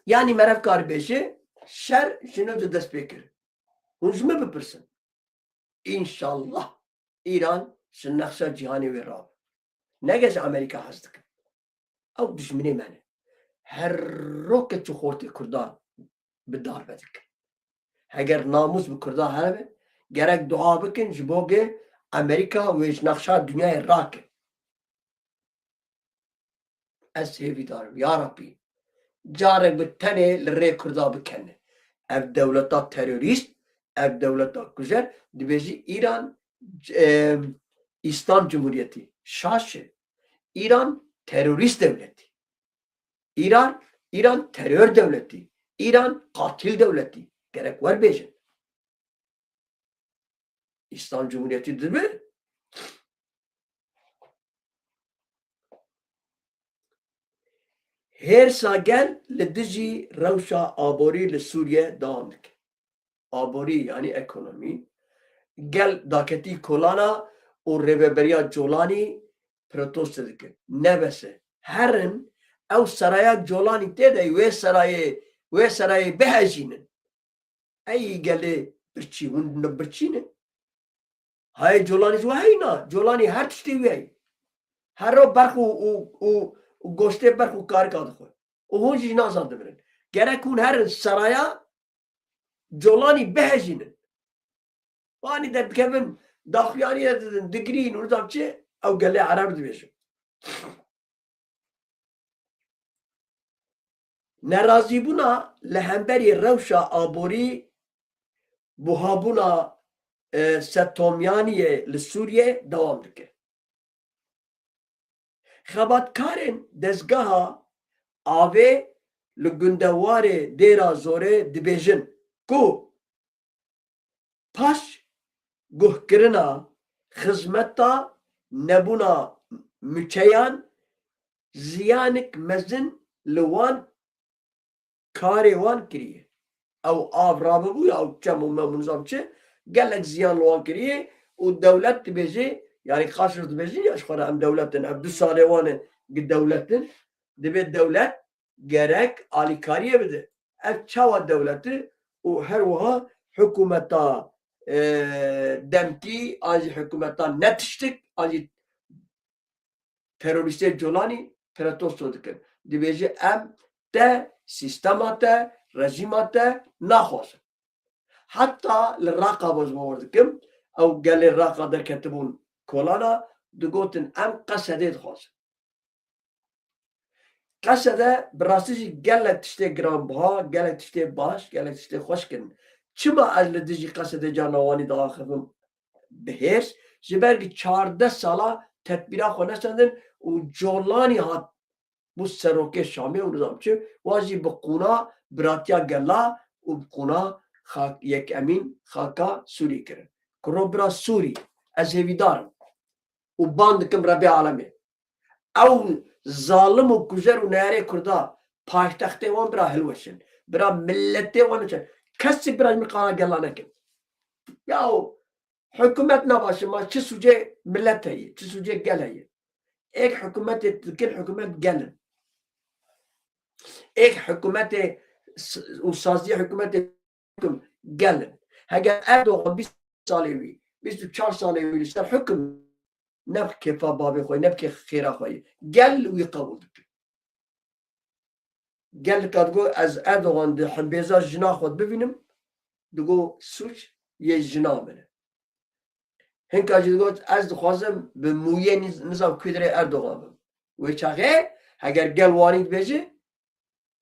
Yanî meriv kar bêje, şer ji nû de dest pê kir. Hûn ji min bipirsin. Înşallah Îran ji nexşa cîhanê wê rabe. Ne ge ji Amerîka hez dikin. Ew dijminê me ne. Her roket ji xortê Kurdan bi darbe dikin. Heger namûs bi Kurdan hebe, gerek dua bikin ji bo ge Amerîka wê ji nexşa dinyayê rake. Ez hêvîdar im, ya Rabbî, carek bi tenê li rê Kurda bikene. Ev dewleta terorîst, ev dewleta kujer, Dibêjî Îran, e, Îslam Cumhuriyetî. Şaş e. Îran terorîst dewletî. Îran, Îran terör dewletî. Îran qatil dewletî. Gerek wer bêjin. Îslam Cumhuriyetî dibe. Hêrsa gel li dijî rewşa aborî li Sûriye dewam dike. Aborî, yanî ekonomî. Gel daketî kolana û rêveberiya Colanî protesto dikin. Ne bes e. Herin ew seraya Colanî tê de wê serayê, wê serayê bihejînin. Ey gelê birçî, hûn birçî ne? Hayê Colanî ji we heyna. Colanî her tiştê wî heyî. Her ro berx û, û, û, û goştê berx û karika dixwe. Û hûn jî ji nazan dimirin. Gerek hûn herin seraya Colanî bihejînin. Wanî derdikevin, daxuyanî didin, digirîn û nizam çi, ew gelê Ereb dibêjin. Nerazîbûna li hemberî rewşa aborî, buhabûna, e, sedtomyaniyê li Sûriyê dewam dike. Xebatkarên dezgeha avê li gundewarê Dêra Zorê dibêjin ku paş guhkirina xizmeta nebûna muçeyan ziyanik mezin li wan karê wan kiriye. Ew av rabibû ya ew çem û mem û nizam çi, gelek ziyan li wan kiriye û dewlet dibêje, yanî qaşir dibêjin ya ji xwe re em dewlet in, ev du salê wan e gi dewlet in, dibê dewlet gerek alîkariyê bide. Ev çawa dewlet e û her wiha hikûmeta, e, demkî an jî hikûmeta netiştik an jî terorîstê Colanî protesto dikin. Dibêje em te, sîstema te, rejîma te naxwazin. Heta li Raqa ez bawer dikim, ew gelê Raqa derketibûn kolana, digotin em Qesedê dixwazin. Qesede bi rastî jî gelek tiştê giranbiha, gelek tiştê baş, gelek tiştê xweş kirin. Çima ez li dijî Qesedê carna wanî diaxivim bi hêrs? Ji ber ku çardeh sala tedbîra xwe nesendin û Colanî hat bû serokê Şamê û nizam çi, wan jî bi qûna biratiya gela û bi qûna xak-, yekemîn xaka Sûrî kirin. Kuro bira Sûrî, ez hêvîdar im û ban dikim Rebê Alemê. Ew zalim û kujer û neyarê Kurda paytextê wan bira hilweşin. Bira milletê wan hilweşin. Kesî bira ji min qala gela nekin. Yaw, hikûmet nabaşe ma çi sûcê millet heye, çi sûcê gel heye. Êk hikûmetê dikin hikûmet gel in. Êk hikûmetê s-, û saziyê hikûmetê hikûm gel in. Heger Erdogan bîst salê wî, bîst û çar salê wî li ser hikûm ne bi kêfa bavê xwe, ne bi kê-, xêra xwe ye. Gel wî qebûl dike. Gelek a digot, ez Erdogan di hembêza jina xwe bibînim, digot, sûc yê jina min e. Hinka jî digot, ez dixwazim bi mûyê niz-, nizam kudirê Erdogan bim. Wê çaxê, heger gel wanî dibêje,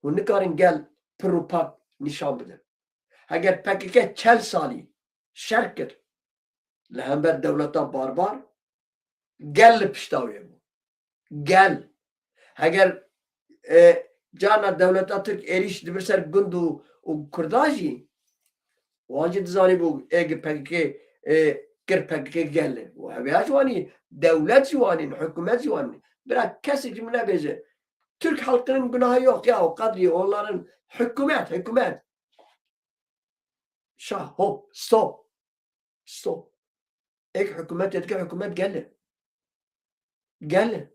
hûn nikarin gel pir û pak nîşan bidin. Heger P K K çel salî şer kir li hember dewleta barbar, gel li pişta wê bû. Gel. Heger, e, carna dewleta Tirk êrîş dibir ser gund û, û Kurda jî, wan jî dizanî bû ê gi P K K, e, kir P K K gel e. Û hevêya jî wanî, dewlet jî wanîn, hikûmet jî wanîn. Bira kesek ji min nebêje. Türk halkının günahı yok ya, o kadri onların hükümet, hükümet. Şah, hop, stop. Stop. Êk hikûmetê dike hikûmet gel e. Gel e.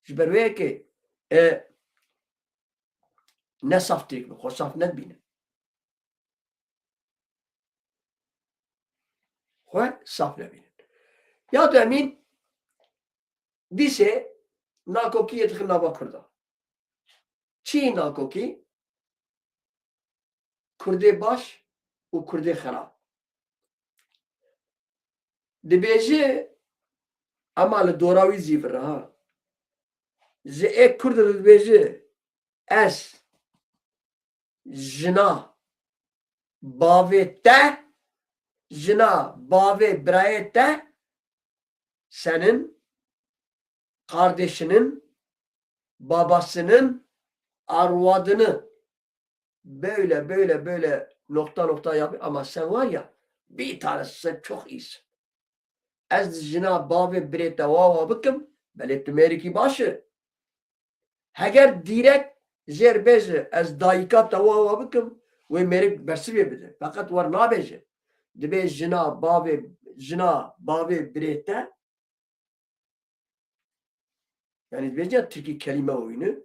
Ji ber wê yekê, e, ne saf têk bi, xwe saf nedibîne. Xwe saf nebîne. Ya demîn dîsê nakokiyê dixin nava Kurda. Çi nakokî? Kurdê baş û Kurdê xerab. Dibêje, ema li dora wî zî vir e, ha. Ji ê Kurd re dibêje, ez jina bavê te jina, bavê, birayê te senin, kardeşinin, babasının, arwadını böyle, böyle, böyle nokta nokta yapıyor. Ama sen var ya, bir tanesi, sen çok iyisin. Ez jina, bavê, birê te wawa bikim, belê tu mêrikî baş î. Heger dîrek jêr bêje, ez dayika te wawa bikim, wê mêrik bersivê bide. Feqet wer nabêje. Dibê jina, bavê, jina, bavê, birê te, yani dibêje ya tirkî kelîme oyunu.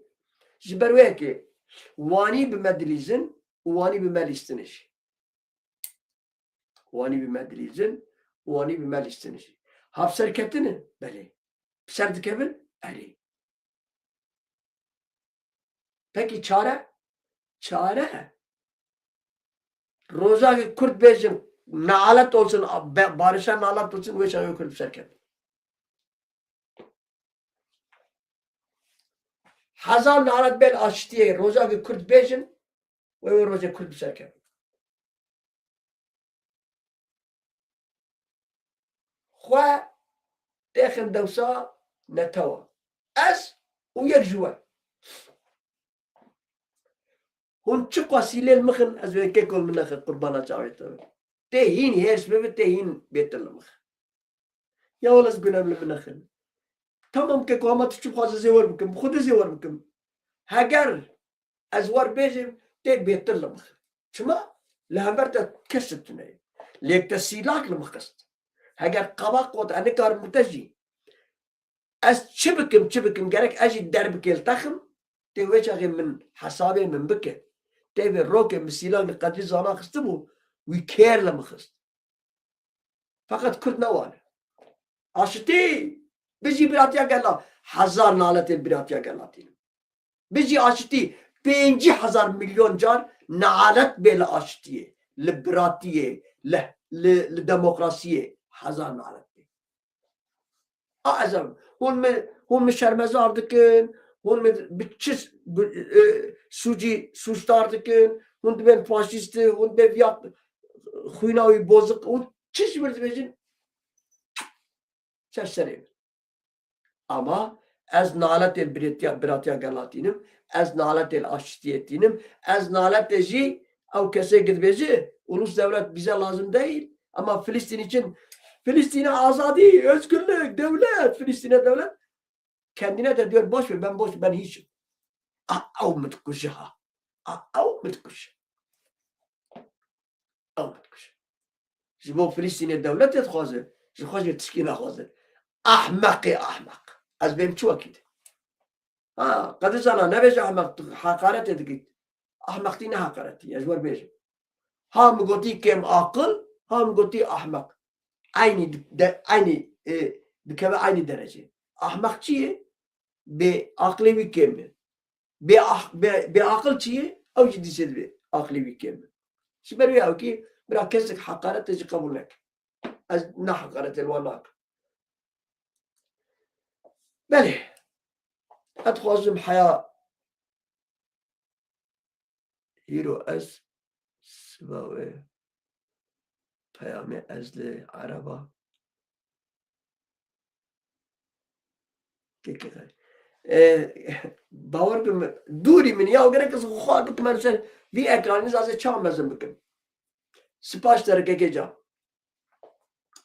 Ji ber wê yekê wanî bi me dilîzin û wanî bi me lîstin jî. Wanî bi me dilîzin û wanî bi me lîstin jî. Hevserketine, belê. Bi ser dikevin, erê. Peki çare? Çare. Roja ki Kurd bêjin, nalet olsun, be-, barışa nalet olsun, wê çaxê Kurd bi ser kevin. Hezar nalet bê li aşitiyê, roja ki Kurd bêjin, wê wê rojê Kurd bi ser kevin. Xwe têxin dewsa netewa. Ez û yek ji we. Hûn çi qasî lê li min xin, ez wê kekol min nexin qurbana çavê te. Tê hîn hêrs bibe, tê hîn bêtir li min xin. Ya wele ez gunem li min nexin. Tamam keko, ama tu çi bixwaze zê wer bikim, bi xwe de zê wer bikim. Heger ez wer bêjim, tê bêtir li min. Çima? Li hember te kes tune ye. Lêk te sîlak li min xist. Heger qaba qot, ez nikarim bi te jî. Ez çi bikim, çi bikim, gerek ez jî derbikê li te xim, tê wê çaxê min hesabê min bike. Tê vê rokê min sîlak li Qedrî Zana xistibû, wî kêr li min xist. Feqet Kurd ne wan e. Aşitî, bijî biratiya gela, hezar naletên biratiya gela tînin. Bijî aşitî, pêncî hezar milyon car nalet bê li aşitiyê, li biratiyê, li, li, li demokrasiyê, hezar nalet bê. A ezem, hûn min, hûn min şermezar dikin, hûn min bi çi s-, bi, e, sûcî sûcdar dikin, hûn dibên faşîst, hûn dibên viya xwîna wî bozik, hûn çi ji min dibêjin? Ser serê min. Ama ez naletê birêtiya, biratiya gela tînim, ez naletê li aşitiyê tînim, ez naletê jî ew kesê ki dibêje, ulus devlet bize lazım değil, ama Filistin için, Filistine azadi, özgürlük, devlet, Filistine devlet. Kendine de diyor, boş ver, ben boş, ben hiçim. A, ew min dikuje ha. A, ew min dikuje. Ew min dikuje. Ji bo Filistînê dewletê dixwaze, ji xwe jî tişkî naxwaze. Ahmeqê ahmeq. Ez bêm çi wekî de. Ha, Qedî Zana, nebêje ahmeq, tu heqaretê dikî. Ahmeqtî ne heqaretî ye, ez wer bêjim. Ha min gotî kêm aqil, ha min gotî ahmeq. Eynî di-, de, eynî, e, dikeve eynî derecê. Ahmeq çi ye? Bê aqilê wî kêm e. Bê ah-, bê, bê aqil çi ye? Ew jî dîsê dibê aqilê wî kêm e. Ji ber wê ew kî bira kesek heqaretê jî qebûl neke. Ez ne heqaretê li wan nakim. Belê. Ez dixwazim heya Hîro ez siba wê peyamê ez li ereba. Keke xey. E, bawer kim, dûrî min ya, gerek ez xwe bikim ser vî ekranî, zazê çawa mezin bikim. Spas te re keke can.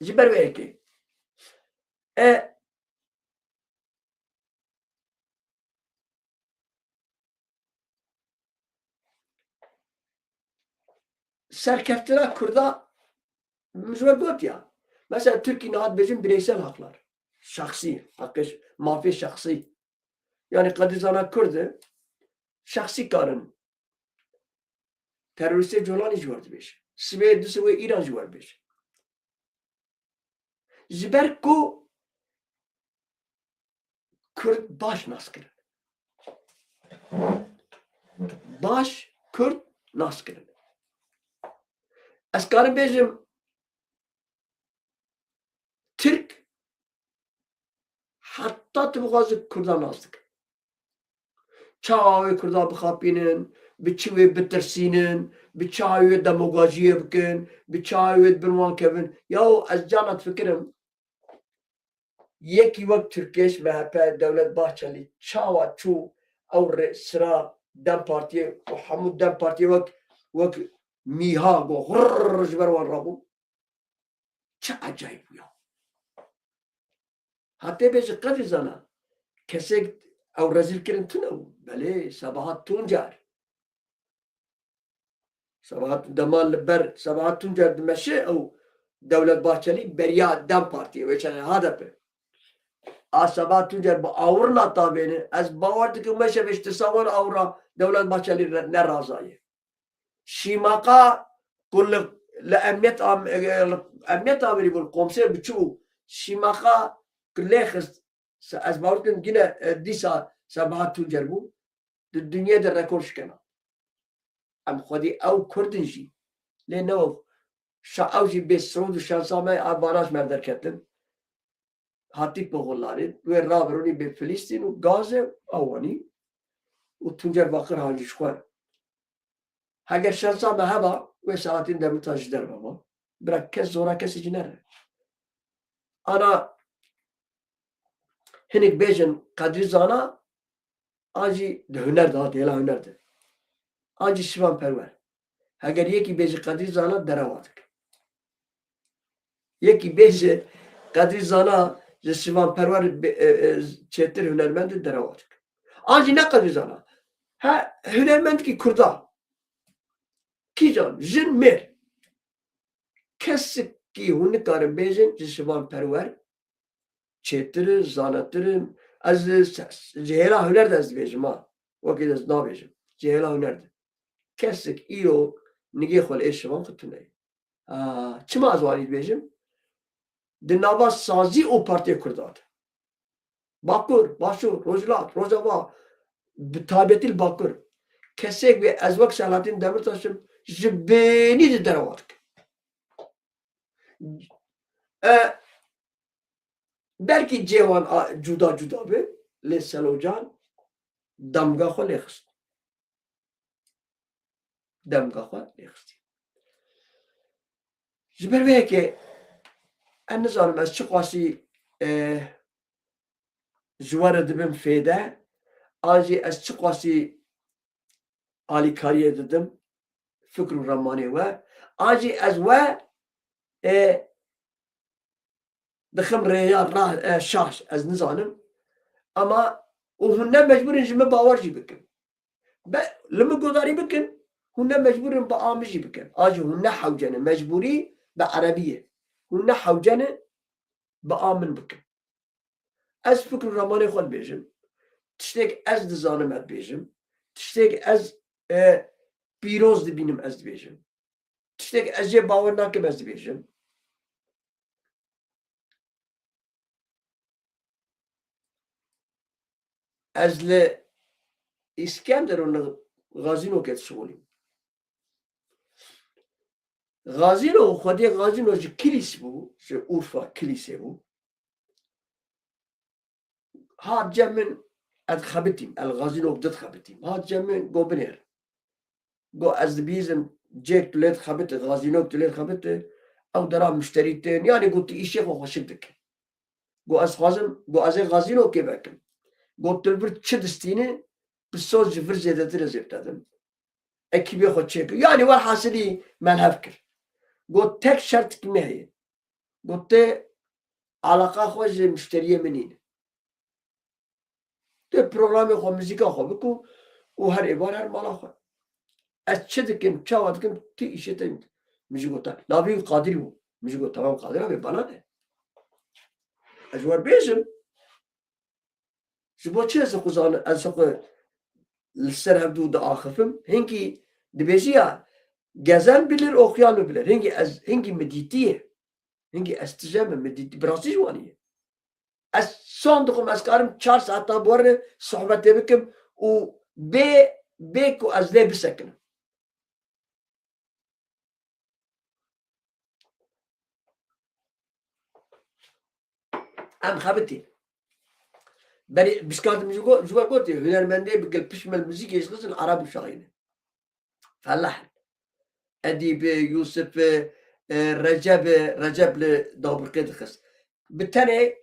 Ji ber wê yekê. E, serkeftina Kurda, min ji we got ya. Mesela Tirkî niha dibêjin bireysel haklar. Şexsî, heqê, mafê şexsî. Yani Qedî Zana Kurd e, şexsî karin. Teroristê Colanî ji wer dibêje. Sibê du sibê Îran ji wer bêje. Ji ber ku Kurd baş nas kirin. Baş Kurd nas kirin. Ez karim bêjim, Tirk heta tu bixwaze Kurda nas dike. Çawa wê Kurda bixapînin, bi çi wê bitirsînin, bi çi wê demagojiyê bikin, bi çi wê di bin wan kevin. Yaw ez carna difikirim, yekî wek Tirkêş, M H P, Dewlet Bahçelî çawa çû ew rê sira DEM Partiyê û hemû DEM Partiyê wek, wek mîha got, xurr ji ber wan rabû. Çi ecayîb bû ya. Hatê bêje qedrî zana. Kesek ew rezîl kirin tune bû. Belê, Sebahat Tuncer. Sebahat dema li ber Sebahat Tuncer dimeşe ew Dewlet Bahçelî beriya DEM Partiyê, wê çaxê H D P. A Sebahat Tuncer bi awirina tavêne, ez bawer dikim meşe vê ji tirsa wan awira Dewlet Bahçelî re-, nerazayê. Şîmaqa ku li, li emniyet am-, li emniyet amirî bû, li komsê bi çi bû? Şîmaqa ku lê xist, se-, ez bawer dikim gine, e, dîsa Sebahat Tuncer bû, di dinyê de rekor şikena. Em xwedî ew Kurd in jî. Lê ne ew şa-, ew jî bê Siûd û şansa me a baraj me derketin. Hatî poxulanê, wê rabironî bê Filîstîn û Gaze, ew wanî û Tuncer Bakir han jî ji xwe. Heger şansa me heba, wê Selahattin Demirtaş ji derve ma. Bira kes zora kesê jî nere. Ana hinek bêjin Qedrî Zana, an jî di huner de, di hêla huner de. An jî Şivan Perwer. Heger yekî bêje Qedrî Zana, derewa dike. Yekî bêje Qedrî Zana ji Şivan Perwer be-, e, e, çêtir hunermend e, derewa dike. An jî ne Qedrî Zana. He, hunermendkî Kurda. Kîjan, jin, mêr. Kesikî hûn nikarin bêjin ji Şivan Perwer çêtir in, zanetir in. Ez li se-, ji hêla huner de ez dibêjim ha. Wekî ez nabêjim. Ji hêla huner de. Kesik îro nigê xwe li ê Şivan xwe tune ye. Ha, çima ez wanî dibêjim? Di nava sazî û partiyê Kurda de. Bakur, Başûr, Rojhilat, Rojava, bi taybetî li Bakur. Kesek wê ez wek Selahattin Demirtaş im, ji bênî di derewa dikim. E, belkî cihê wan a, cuda cuda be, lê Selo Can damga xwe lê xist. Damga xwe lê xistî. Ji ber vê yekê ez nizanim ez çiqasî, e, ji we re dibim fêde, an jî ez çiqasî alîkariyê didim fikr û ramanê we, an jî ez we, e, dixim rêya ra-, e, şaş, ez nizanim. Ama û hûn ne mecbûr in ji min bawer jî bikin. Be, li min guhdarî bikin, hûn ne mecbûr in bi a min jî bikin. A jî hûn ne hewce ne, mecbûrî bi erebî ye. Hûn ne hewce ne bi a min bikin. Ez fikr û ramanê xwe dibêjim. Tiştêk ez dizanim ez dibêjim. Tiştêk ez, e, pîroz dibînim ez dibêjim. Tiştek ez jê bawer nakim ez dibêjim. Ez li Îskenderun li Gazînokê dişixulîm. Gazîno, xwediyê Gazîno ji Kilîs bû, ji Urfa Kilîsê bû. Hat cem min, ez dixebitîm, el Gazînok dixebitîm. Hat cem min, got binêr. Got ez dibihîzim, cêk tu lê dixebitî, Gazînok tu lê dixebitî, ew dera muşterî tên, yanî got tu îşê xwe xweşik dikî. Got ez xwazim, got ez ê Gazînokê vekim. Got tu li vir çi distînî, bi soz ji vir zêdetir ez ê bitedim. Ekîbê xwe çêkir. Yanî welhasilî me li hev kir. Got tek şertikî me heye. Got tê alaqa xwe ji muşteriyê min nîne. Tê programê xwe, muzîka xwe biko û her êvar her mala xwe. Ez çi dikim, çawa dikim, tu îşê te. Min jî got, navê wî Qadirî bû. Min jî got, tamam Qadir abi, bana ne? Ez ji we bêjim. Ji bo çi ez xwe zanim, ez xwe li ser hevdû diaxifim? Hinkî dibêjî ya, gezen bilir, okuyan mı bilir. Hinkî ez, hinkî mi dîtiye. Hinkî ez tije me, mi dîtî, bi rastî ji wanî ye. Ez son dixwim, ez karim çar saeta bi we re sohbetê bikim û bê, bê ku ez lê bisekinim. Em xebitî. Berî bişkart min ji go-, ji we gotî, hunermendê bi gil pişmel muzîkê ji xizin Arab û Şahîne. Feleh in. Edîb e, Yûsif e, e, Receb e, Receb li dabirqê dixist. Bi tenê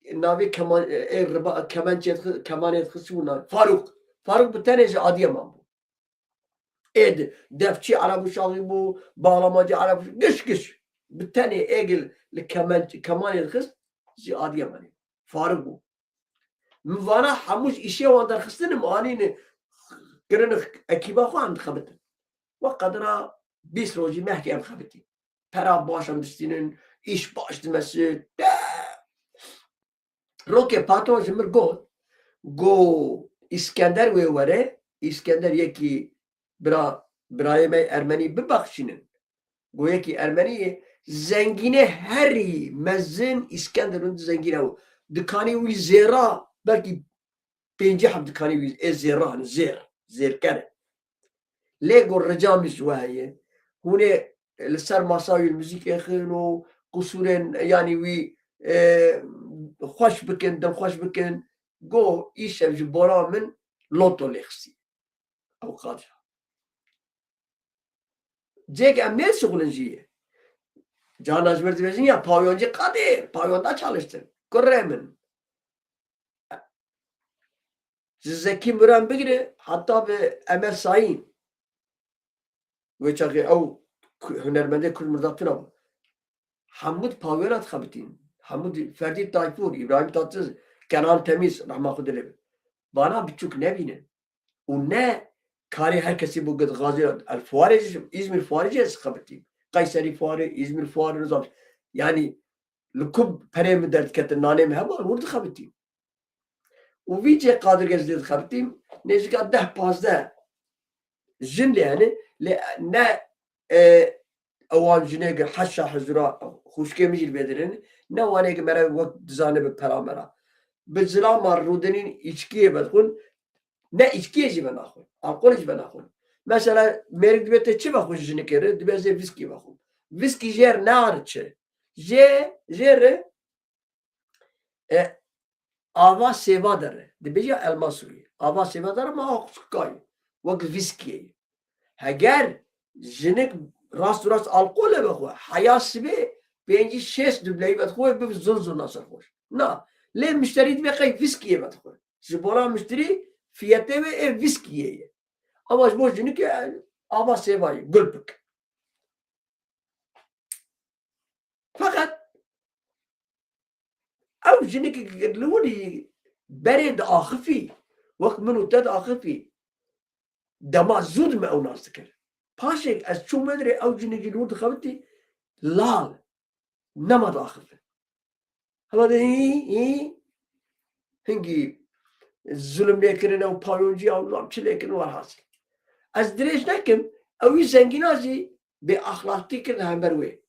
navê keman, e, ê riba, kemençê dixist, kemanê dixist û navê Farûq. Farûq bi tenê ji Adiyaman bû. Ê di, defçî Ereb û Şaxî bû, bağlamacı Ereb û giş giş. Bi tenê êgil li kemen, kemanê dixist, ji Adiyamanê. Farûq bû. Min vana hemû ji îşê wan derxistin, min anîne kirin ekîba xwe em dixebitin. Wek qedira bîst rojî mehkê em xebitî. Pera baş em distînin, îş baş dimesî. Rokê patron ji min got, got, Îskender wê were, Îskender yekî bira, birayê me Ermenî bibexşînin. Got yekî Ermenî yê, zengînê herî mezin Îskender in zengîn ew. Dikanî wî zêra, belkî pêncî heb dikanî wî ê zêra, zêr, zêrker e. Lê got rica min ji we heye. Hûn ê li ser masa wî muzîkê xin û qusûrên, yanî wî, e, xweş bikin, dilxweş bikin. Got îşev ji bona min loto lê xistî. Ew qadî. Cêk em nêşixulin jî ye. Carna ji vir dibêjin ya pawyonci qadê, pawyonda çalıştın. Kurê min. Ji Zekî Miran bigire heta bi Emel Sayîn. Wê çaxê ew ku-, hunermendê Kurd mirda tune bû. Hemû di pawyona dixebitîn. Hemû di Ferdî Tayfûr, Îbrahîm Tatiliz, Kenan Temîz, rehma Xwedê lê be. Bana biçûk nebînin. Û ne karê her kesî bû gid xazî. El fuarê jî, Îzmîr fuarê jî ez xebitîm. Kayserî fuarê, Îzmîr fuarê, nizam. Yanî li ku perê min derdiketin, nanê min heba, hûr dixebitîm. Û vî cê qadirgez lê dixebitîm, nêzîka deh pazdeh jin lê hene, lê ne, e, ewan jinê ki heşa hizra xûşkê min jî li bê dirin, ne wanê ki mere wek dizane bi pera mera. Bi zilama rûdinîn îçkiyê vedixwin, ne îçkiyê jî venaxwin, alkolê jî venaxwin. Mesela mêrik dibê te çi vexwe ji jinikê re, dibê ez ê vîskî vexwim. Vîskî jê re ne ariç e. Jê, jê re e, ava sêva dere. Dibêje elma sûrî. Ava sêva dere ma xwişkayê. Wek vîskiyê. Heger jinik rast û rast alkol e vexwe, heya sibê pêncî şêst dubleyî vedixwe, bi zun zun nasir xweş. Na, lê mişterî dibê qey vîskiyê vedixwe. Ji bona mişterî fiyetê wê ê vîskiyê ye. Ama ji bo jinikê, e, ava sêva ye, gulpik. Feqet ew jinikê li winî berê diaxifî, wek min û te diaxifî, dema zû dime ew nas dikir. Paşê ez çûm medirê ew jinikî li wir dixebitî, lal, nema diaxife. Hema de hî, hî, hingî zulm lê kirine û payoncî ew nam çi lê kirin, werhasil. Ez dirêj nekim, ew wî zengîna jî bêaxlaqtî kir li hember wê.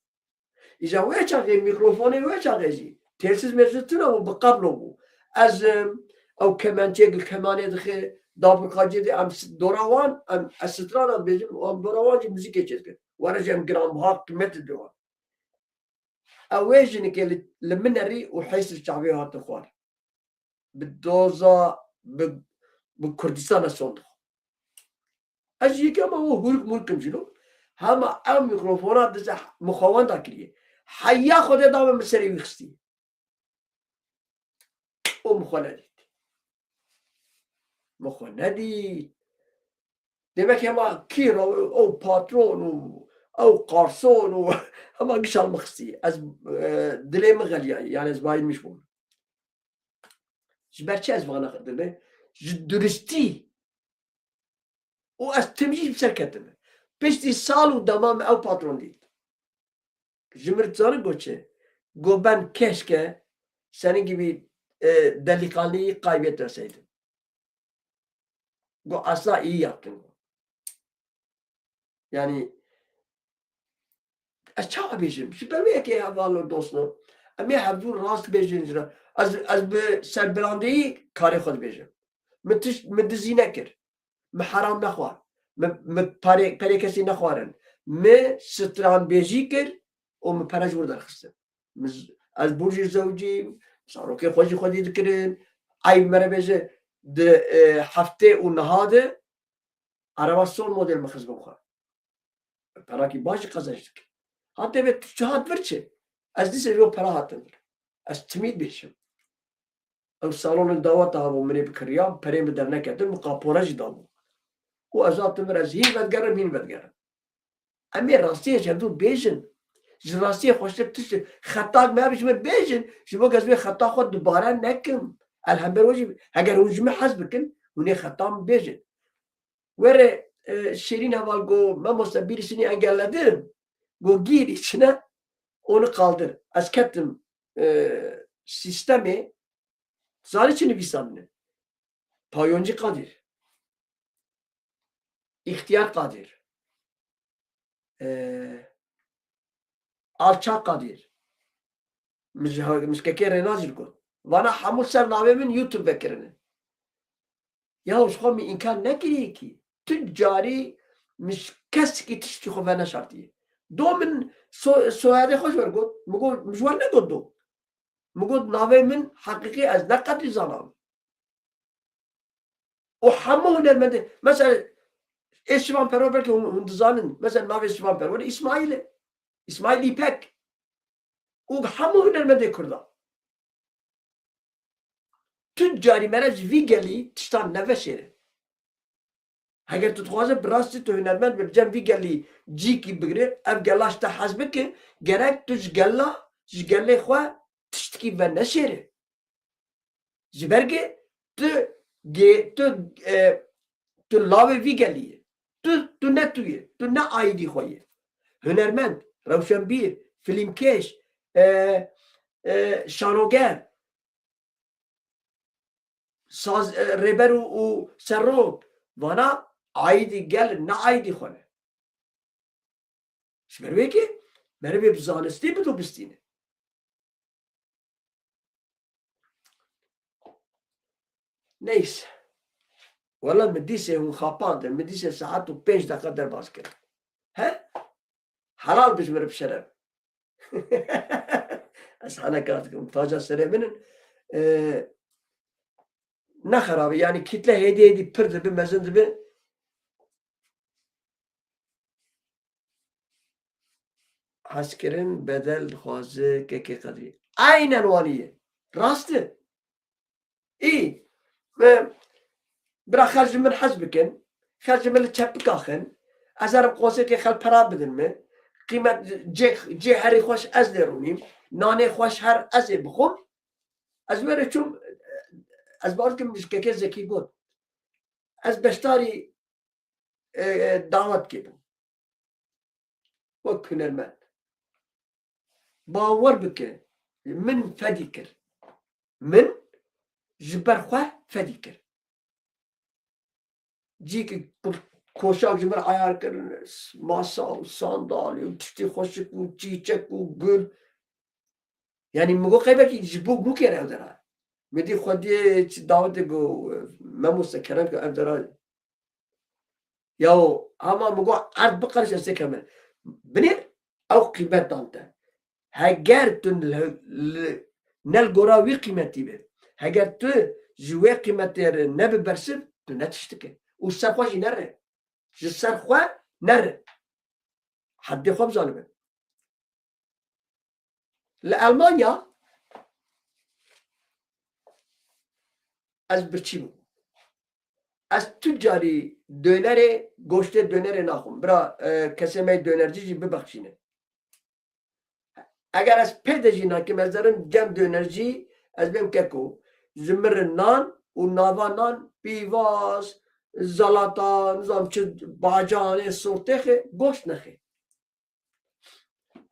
Îja wê çaxê, mîkrofonê wê çaxê jî têlsiz mêlsiz tune bû, bi qeblo bû. Ez, em, ew kemençê li kemanê dixe, dabirkaciyê de em s-, dora wan, em, ez strana dibêjim, em dora wan jî muzîkê çêdikin. Were jî em giranbiha qîmet didin wan. Ew wê jinikê li, li min nerî û hês li çavê hatin xwar. Bi doza, bi, bi Kurdistana son dixwe. Ez jî yekê hema o hûrik mûrik im jî lo. Hema ew mîkrofona dize min xwe wenda kiriye. Heya Xwedê da min, min serê wî xistî. Û min xwe nedît. Min xwe nedît. Demek hema kîr, ew, ew patron û ew qarson û hema gişa min xistî. Ez, e, dilê min xeliyayî. Yani ez bayilmiş bûm. Ji ber çi ez vana xwe dibê? Ji duristî. Û ez tim jî bi ser ketime. Piştî sal û dema min ew patron dît. Ji min re dizanî got çi? Got ben keşke senin gibi, e, delikanlıyı kaybetmeseydim. Got asla iyi yaptın. Yani ez çawa bêjim? Ji ber wê yekê heval û dostno. Em ê hevdû rast bêjin ji re. Ez, ez bi serbilandeyî karê xwe dibêjim. Min tişt, min dizî nekir. Min heram nexwar. Min, min parê, perê kesî nexwarin. Min stranbêjî kir û min pere ji wir derxistin. Min z-, ez bûr jî zewcî, zarokê xwe jî xwedî dikirin. Eyb mere bêje di, e, heftê û niha de araba son model min xist bo xwe. Perakî baş jî qezenc dike. Hate vê tu çi hat vir çi? Ez dîse yo pera hatim vir. Ez timî dibêjim. Ew salonên daweta hebû min ê bikiriya, perê min derneketin, min qapora jî dabû. Û ez hatim vir, ez hîn vedigerim, hîn vedigerim. Em ê rastiyê ji hevdû bêjin. Ji rastiyê xweştir tişt xetak me ji min bêjin. Ji bo ez wê xeta xwe dubare nekim. El hember we jî, heger hûn ji min hez bikin, hûn ê xeta min bêjin. Were, e, Şêrîn heval go, mamoste birisini engelledim. Go gir içine, onu kaldır. Ez ketim, e, sistemê, zanî çi nivîsandine? Payoncî Kadir. Îxtiyar Kadir. E, Alçak Kadir. Min ji, min ji kekê Rêna jî got. Vana hemû ser navê min YouTube vekirine. Ya ji xwe min înkar nekiriye kî. Tu carî min ji kesekî tiştî xwe veneşartiye. Do min so-, soyadê xwe ji wer got. Min got, min ji wer negot do. Min got, navê min heqîqî ez ne qedrî zanam. Û hemû hunermendê, mesela, ê Şivan Perwer belkî hûn, hûn dizanin. Mesela, navê Şivan Perwer Îsmaîl e. Îsmaîl Îpek. Û hemû hunermendê Kurda. Tu carî mere ji vî gelî tiştan neveşêre. Heger tu dixwaze bi rastî tu hunermend be, bi cem vî gelî cîkî bigire, ev gela ji te hez bike, gerek tu ji gela, ji gelê xwe tiştikî veneşêre. Ji ber ku tu gê-, tu, e, tu lawê vî gelî yî. Tu, tu ne tu yî. Tu ne aîdî xwe yî. Hunermend, rewşenbîr, filmkêş, e, e, şanoger, saz, e, rêber û, û serok, vana aîdî gel, ne aîdî xwe ne. Ji ber wê ke merivê bi zanistî bidobistîne. Neyse. Wela min dîsê hûn xapandin, min dîsê saet û pênc deqa derbas kir. He? Helal bi ji min re bi şeref. Ez hene kar dikim. Taca serê min in. Ee, ne xerabî. Yani kitle hêdî hêdî pir dibi, mezin dibi. Hezkirin bedel dixwaze kekê Qedrî. Aynen wanî ye. Rast e. Î, e, bira xer ji min hez bikin. Xer ji min li çepika xin. Ez herim qosêkê xel pera bidin min. Qîmet cê, cê herî xweş ez lê rûnîm. Nanê xweş her ez ê bixwim. Ez were çûm, ez baş kim ji kekê Zekî got. Ez beşdarî, e, e, dawet kê bûm. Wek hunermend. Bawer bike, min fedî kir. Min ji ber xwe fedî kir. Cîkî ku-, koşak ji min ayar kirin, masa û sandalye û tiştê xweşik û çîçek û gul. Yanî min got qeybekî ji bo bûkêre ev dera. Min dî xwediyê çi dawetê got, Memoste kerem ke ev dera. Yaw, hema min got erd biqeriş ez têkeme. Binêr, ew qîmet dan te. Heger tu li, li, ne li gora wî qîmetî be. Heger tu ji wê qîmetê re nebe bersiv, tu ne tiştik e. Û ser xwe jî nere. Ji ser xwe nere. Heddê xwe bizanibe. Li Elmanya ez birçî bûm. Ez tu carî dönerê, goştê dönerê naxwim. Bira, e, kesê me yê dönercî jî bibexşîne. Eger ez pê de jî nakim, ez derim cem dönercî, ez bêm keko. Ji min re nan û nava nan pîvaz, zalata, nizam çi bacanê, sortêxê, goşt nexê.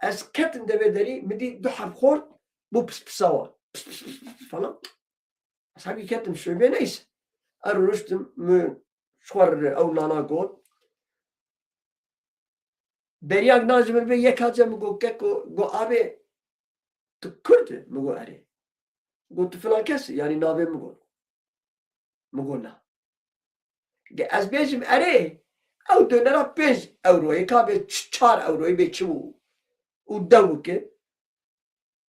Ez ketim devê derî, min dî du heb xort, bû pispisa wan. Pis, pis, pis, pis falan. Ez hebî ketim şoybê neyse. Ez rûniştim, min ji xwe re ew nana got. Beriya nan ji min bê yek hatiye min got, keko, got, abê, tu Kurd î? Min got, erê. Got, tu filan kes î? Yanî navê min got. Min got, na. Ge ez bêjim, erê, ew dönera pênc ewroyê, ka bê ç-, çar ewroyê bê çi bû? Û dew bike.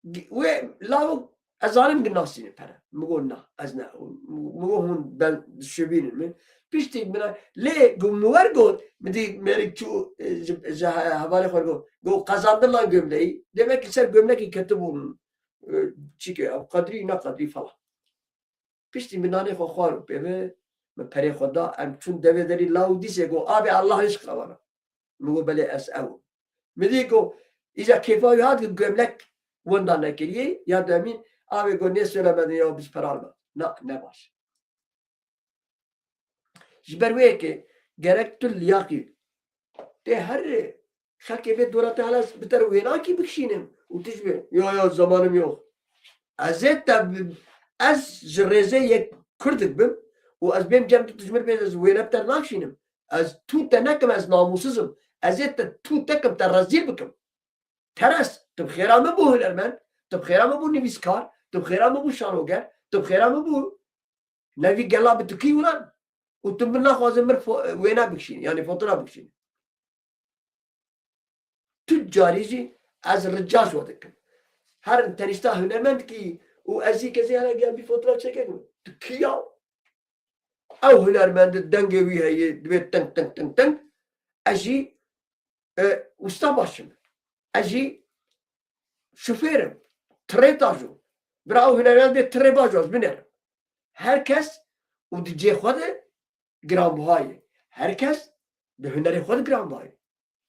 Wê lawik, ez zanim ki nasînin pere. Min got, na, ez ne. Min got, hûn ben dişibînin min. Piştî min lê gu-, min wer got, min dî mêrik çû, e, ji, ji he-, hevalê xwe got, got, "Qezandilan gömleği." Demek ki ser gömlekî ketibû, e, çike, ew qedrî, ne qedrî falan. Piştî min nanê xwe xwar û pê ve min perê xwe da, em çûn devê derî, law dîsê got, "Abi, Allah aşkına bana." Min got, "Belê, ez ew im." Min dî got, îca kêfa wî hat, gömlek wenda nekiriye, ya demîn, abi got, "Ne söylemedin ya, biz para almadık." Na, ne baş. Ji ber wê yekê gerek tu liyaqî tê her xelkê vê dora te hala bi te re wênakî bikişînim û tu ji wê, "Ya, ya, zamanım yok." Ez ê te bi-, ez ji rêzê yek Kurdik bim û ez bêm cem tu, tu ji min bê, ez wêne bi te nakişînim. Ez tu te nekim, ez namûsiz im. Ez ê te tu te kim, te rezîl bikim. Teres, tu bi xêra min bû hunermend, tu bi xêra min bû nivîskar, tu bi xêra min bû şanoger, tu bi xêra min bû nevî gela bi tu kî ulan. Û tu min naxwazin min fo-, wêne bikişîn, yanî fotoğraf bikişîn. Tu carî jî ez rica ji we dikim. Herin tenîşta hunermend kî û ez jî kesê hele gel bir fotoğraf çekelim. Tu kî ya? Ew hunermend dengê wî heye, divê ting, ting, ting, ting. Ez jî, e, usta başim. Ez jî şofêr im. Tirê tajo. Bira ew hunermend bê tirê bajo, ez binêrim. Her kes û di cê xwe de giranbuha ye. Her kes di hunerê xwe de giranbuha ye.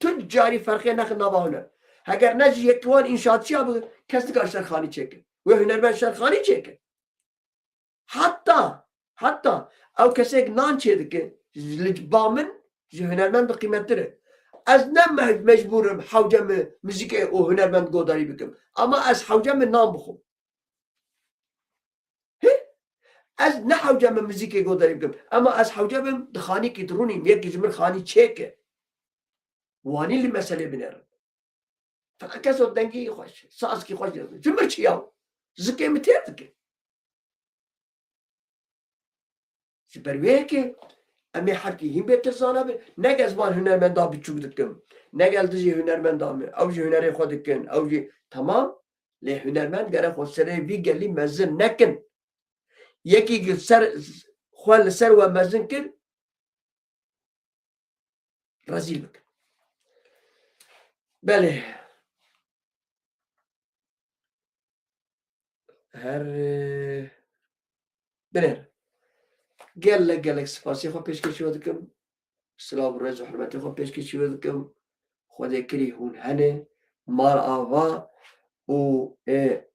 Tu carî ferqê nexin nava huner. Heger ne jî yek wan înşaatçiya bi, kes nikare şerxanî çêke. Wê hunermend şerxanî çêke. Heta, heta ew kesek nan çêdike, li ba min ji hunermend bi qîmettir e. Ez ne me-, mecbûr im hewce min muzîkê û hunermend godarî bikim. Ama ez hewce min nan bixwim. Hê? Ez ne hewce min muzîkê godarî bikim. Ama ez hewce bim di xanîkî dirûnîm, yekî ji min xanî çêke. Wanî li meselê binêrim. Feqet keso dengî xweş, sazkî xweş dixwin. Ji min çi ya? Zikê min têr dike. Ji ber wê yekê em ê herkî hîn bêtir zana bin. Ne gel ez van hunermenda biçûk dikim. Ne gel dijî hunermenda min. Ew jî hunerê xwe dikin. Ew jî temam. Lê hunermend gere xwe serê vî gelî mezin nekin. Yekî ser, xwe li ser we mezin kir, rezîl bikin. Belê. Her, e, binêr. Gelek, gelek spasî xwe pêşkêşî we dikim. Silav û rêz û hurmetê xwe pêşkêşî we dikim. Xwedê kirî hûn hene, mal ava û, e,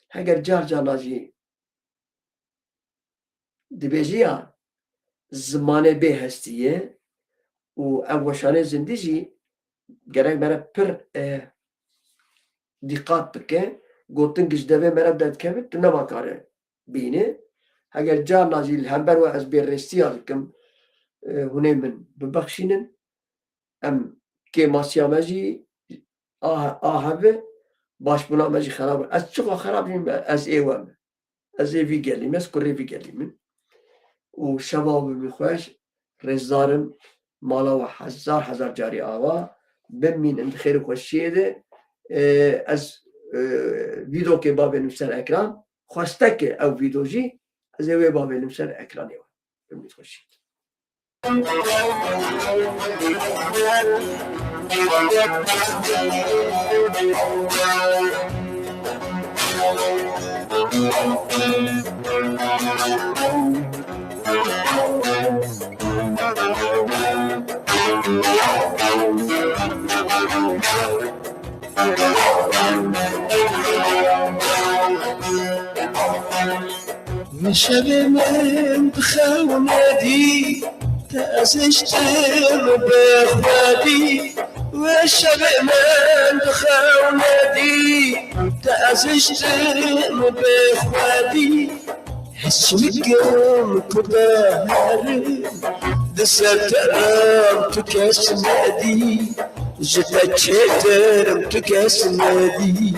heger car carna jî dibêjiya zimanê bê hestî ye û ev weşanê zindî jî gerek mere pir, e, dîqat bike. Gotin giş devê mere derdikeve, tu nema kare bîne. Heger carna jî li hember we ez bêrêstiya dikim, e, hûnê min bibexşînin. Em kêmasiya me jî a, a heve, başbûna me jî xerab e. Ez çiqa xerab jî me, ez ê we me. Ez ê vî gelî me, ez kurê vî gelî min. Û şeva û bimî xweş, rêzdarim, mala we hezar hezar carî ava, bimînin di xêr û xweşiyê de. E, ez, e, vîdokê bavênim ser ekran. Xwesteke ew vîdo jî, ez ê wê bavênim ser ekranê we. Bimît xweşî. Min şevê min dixewnedî, te ez hiştim bi xwedî. Wê şevê min dixewnedî, te ez hiştim bi xwedî. Ez çi bikim kurda herim, di ser teram tu kes nedî. Ji te çêtir tu kes nedî.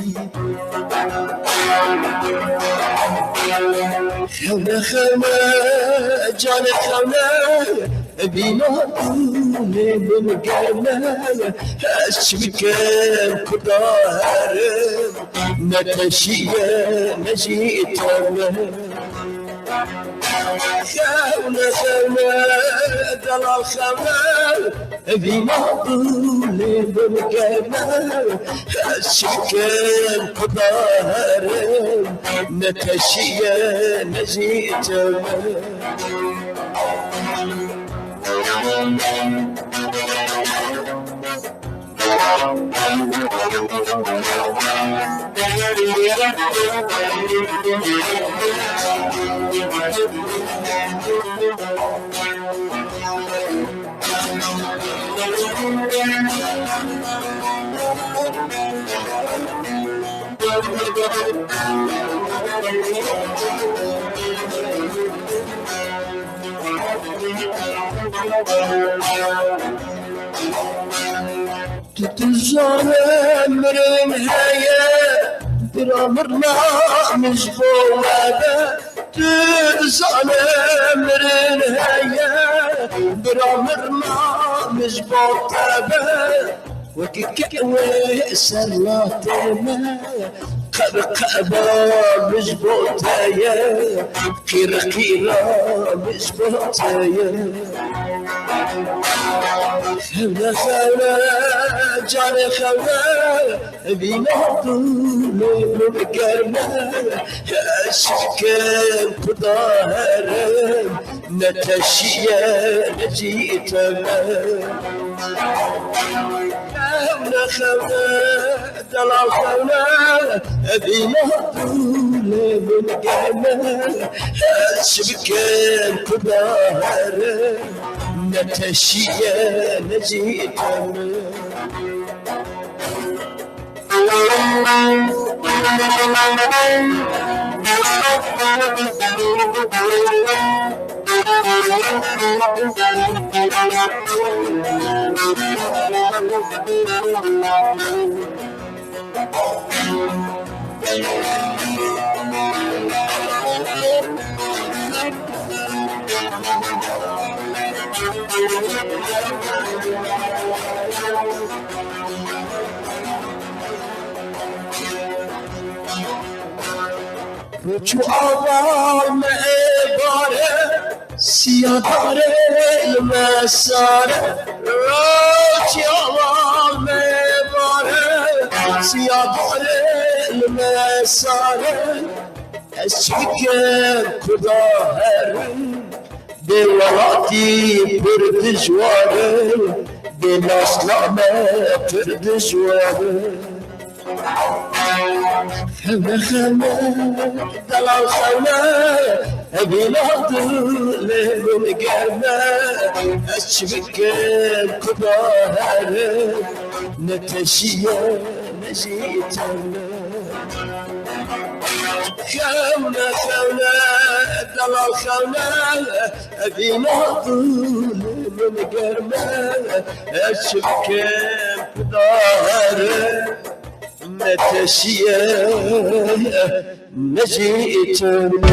Xewne, xewne, canê xewne, bîna bûnê min germe. Ez çi bikim kurda herim, ne teşiye, ne jî terne. Xewne, xewne, delal xewne, vîna dûlê min germe, ez çi bikim ku daherim, ne teşiye ne jî tewme. Tu dizane mirin heye, bira mirna min ji bo we be. Tu dizane mirin heye, bira mirna min ji bo te be. Wekî kewê ser latê me, qeb qeba min ji bo te ye, qîr qîra min ji bo te ye. Xewne, xewne, canê xewne, vîna dûlê min germe, ez çi bikim ku daherim, ne teşiye ne jî tewme. Xewne, xewne, delal xewne, vîna dûlê min germe, ez çi bikim ku daherim, ne teşiye ne jî tewme. Roç û aval me êvar e, siya darê li me sar e. Roç û aval me êvar e, siya darê li me sar e. Ez çi bikim ku daherim, bê welatî pir dijwar e, bê nasname pir dijwar e. Xewne, xewne, delal xewne, vîna dûlê min germe, ez çi bikim ku daherim, ne teşiye ne jî tewme. Xewne, xewne, delal xewne, vîna dûlê min germe, ez çi bikim ku daherim, ne teşiye ne jî tewme.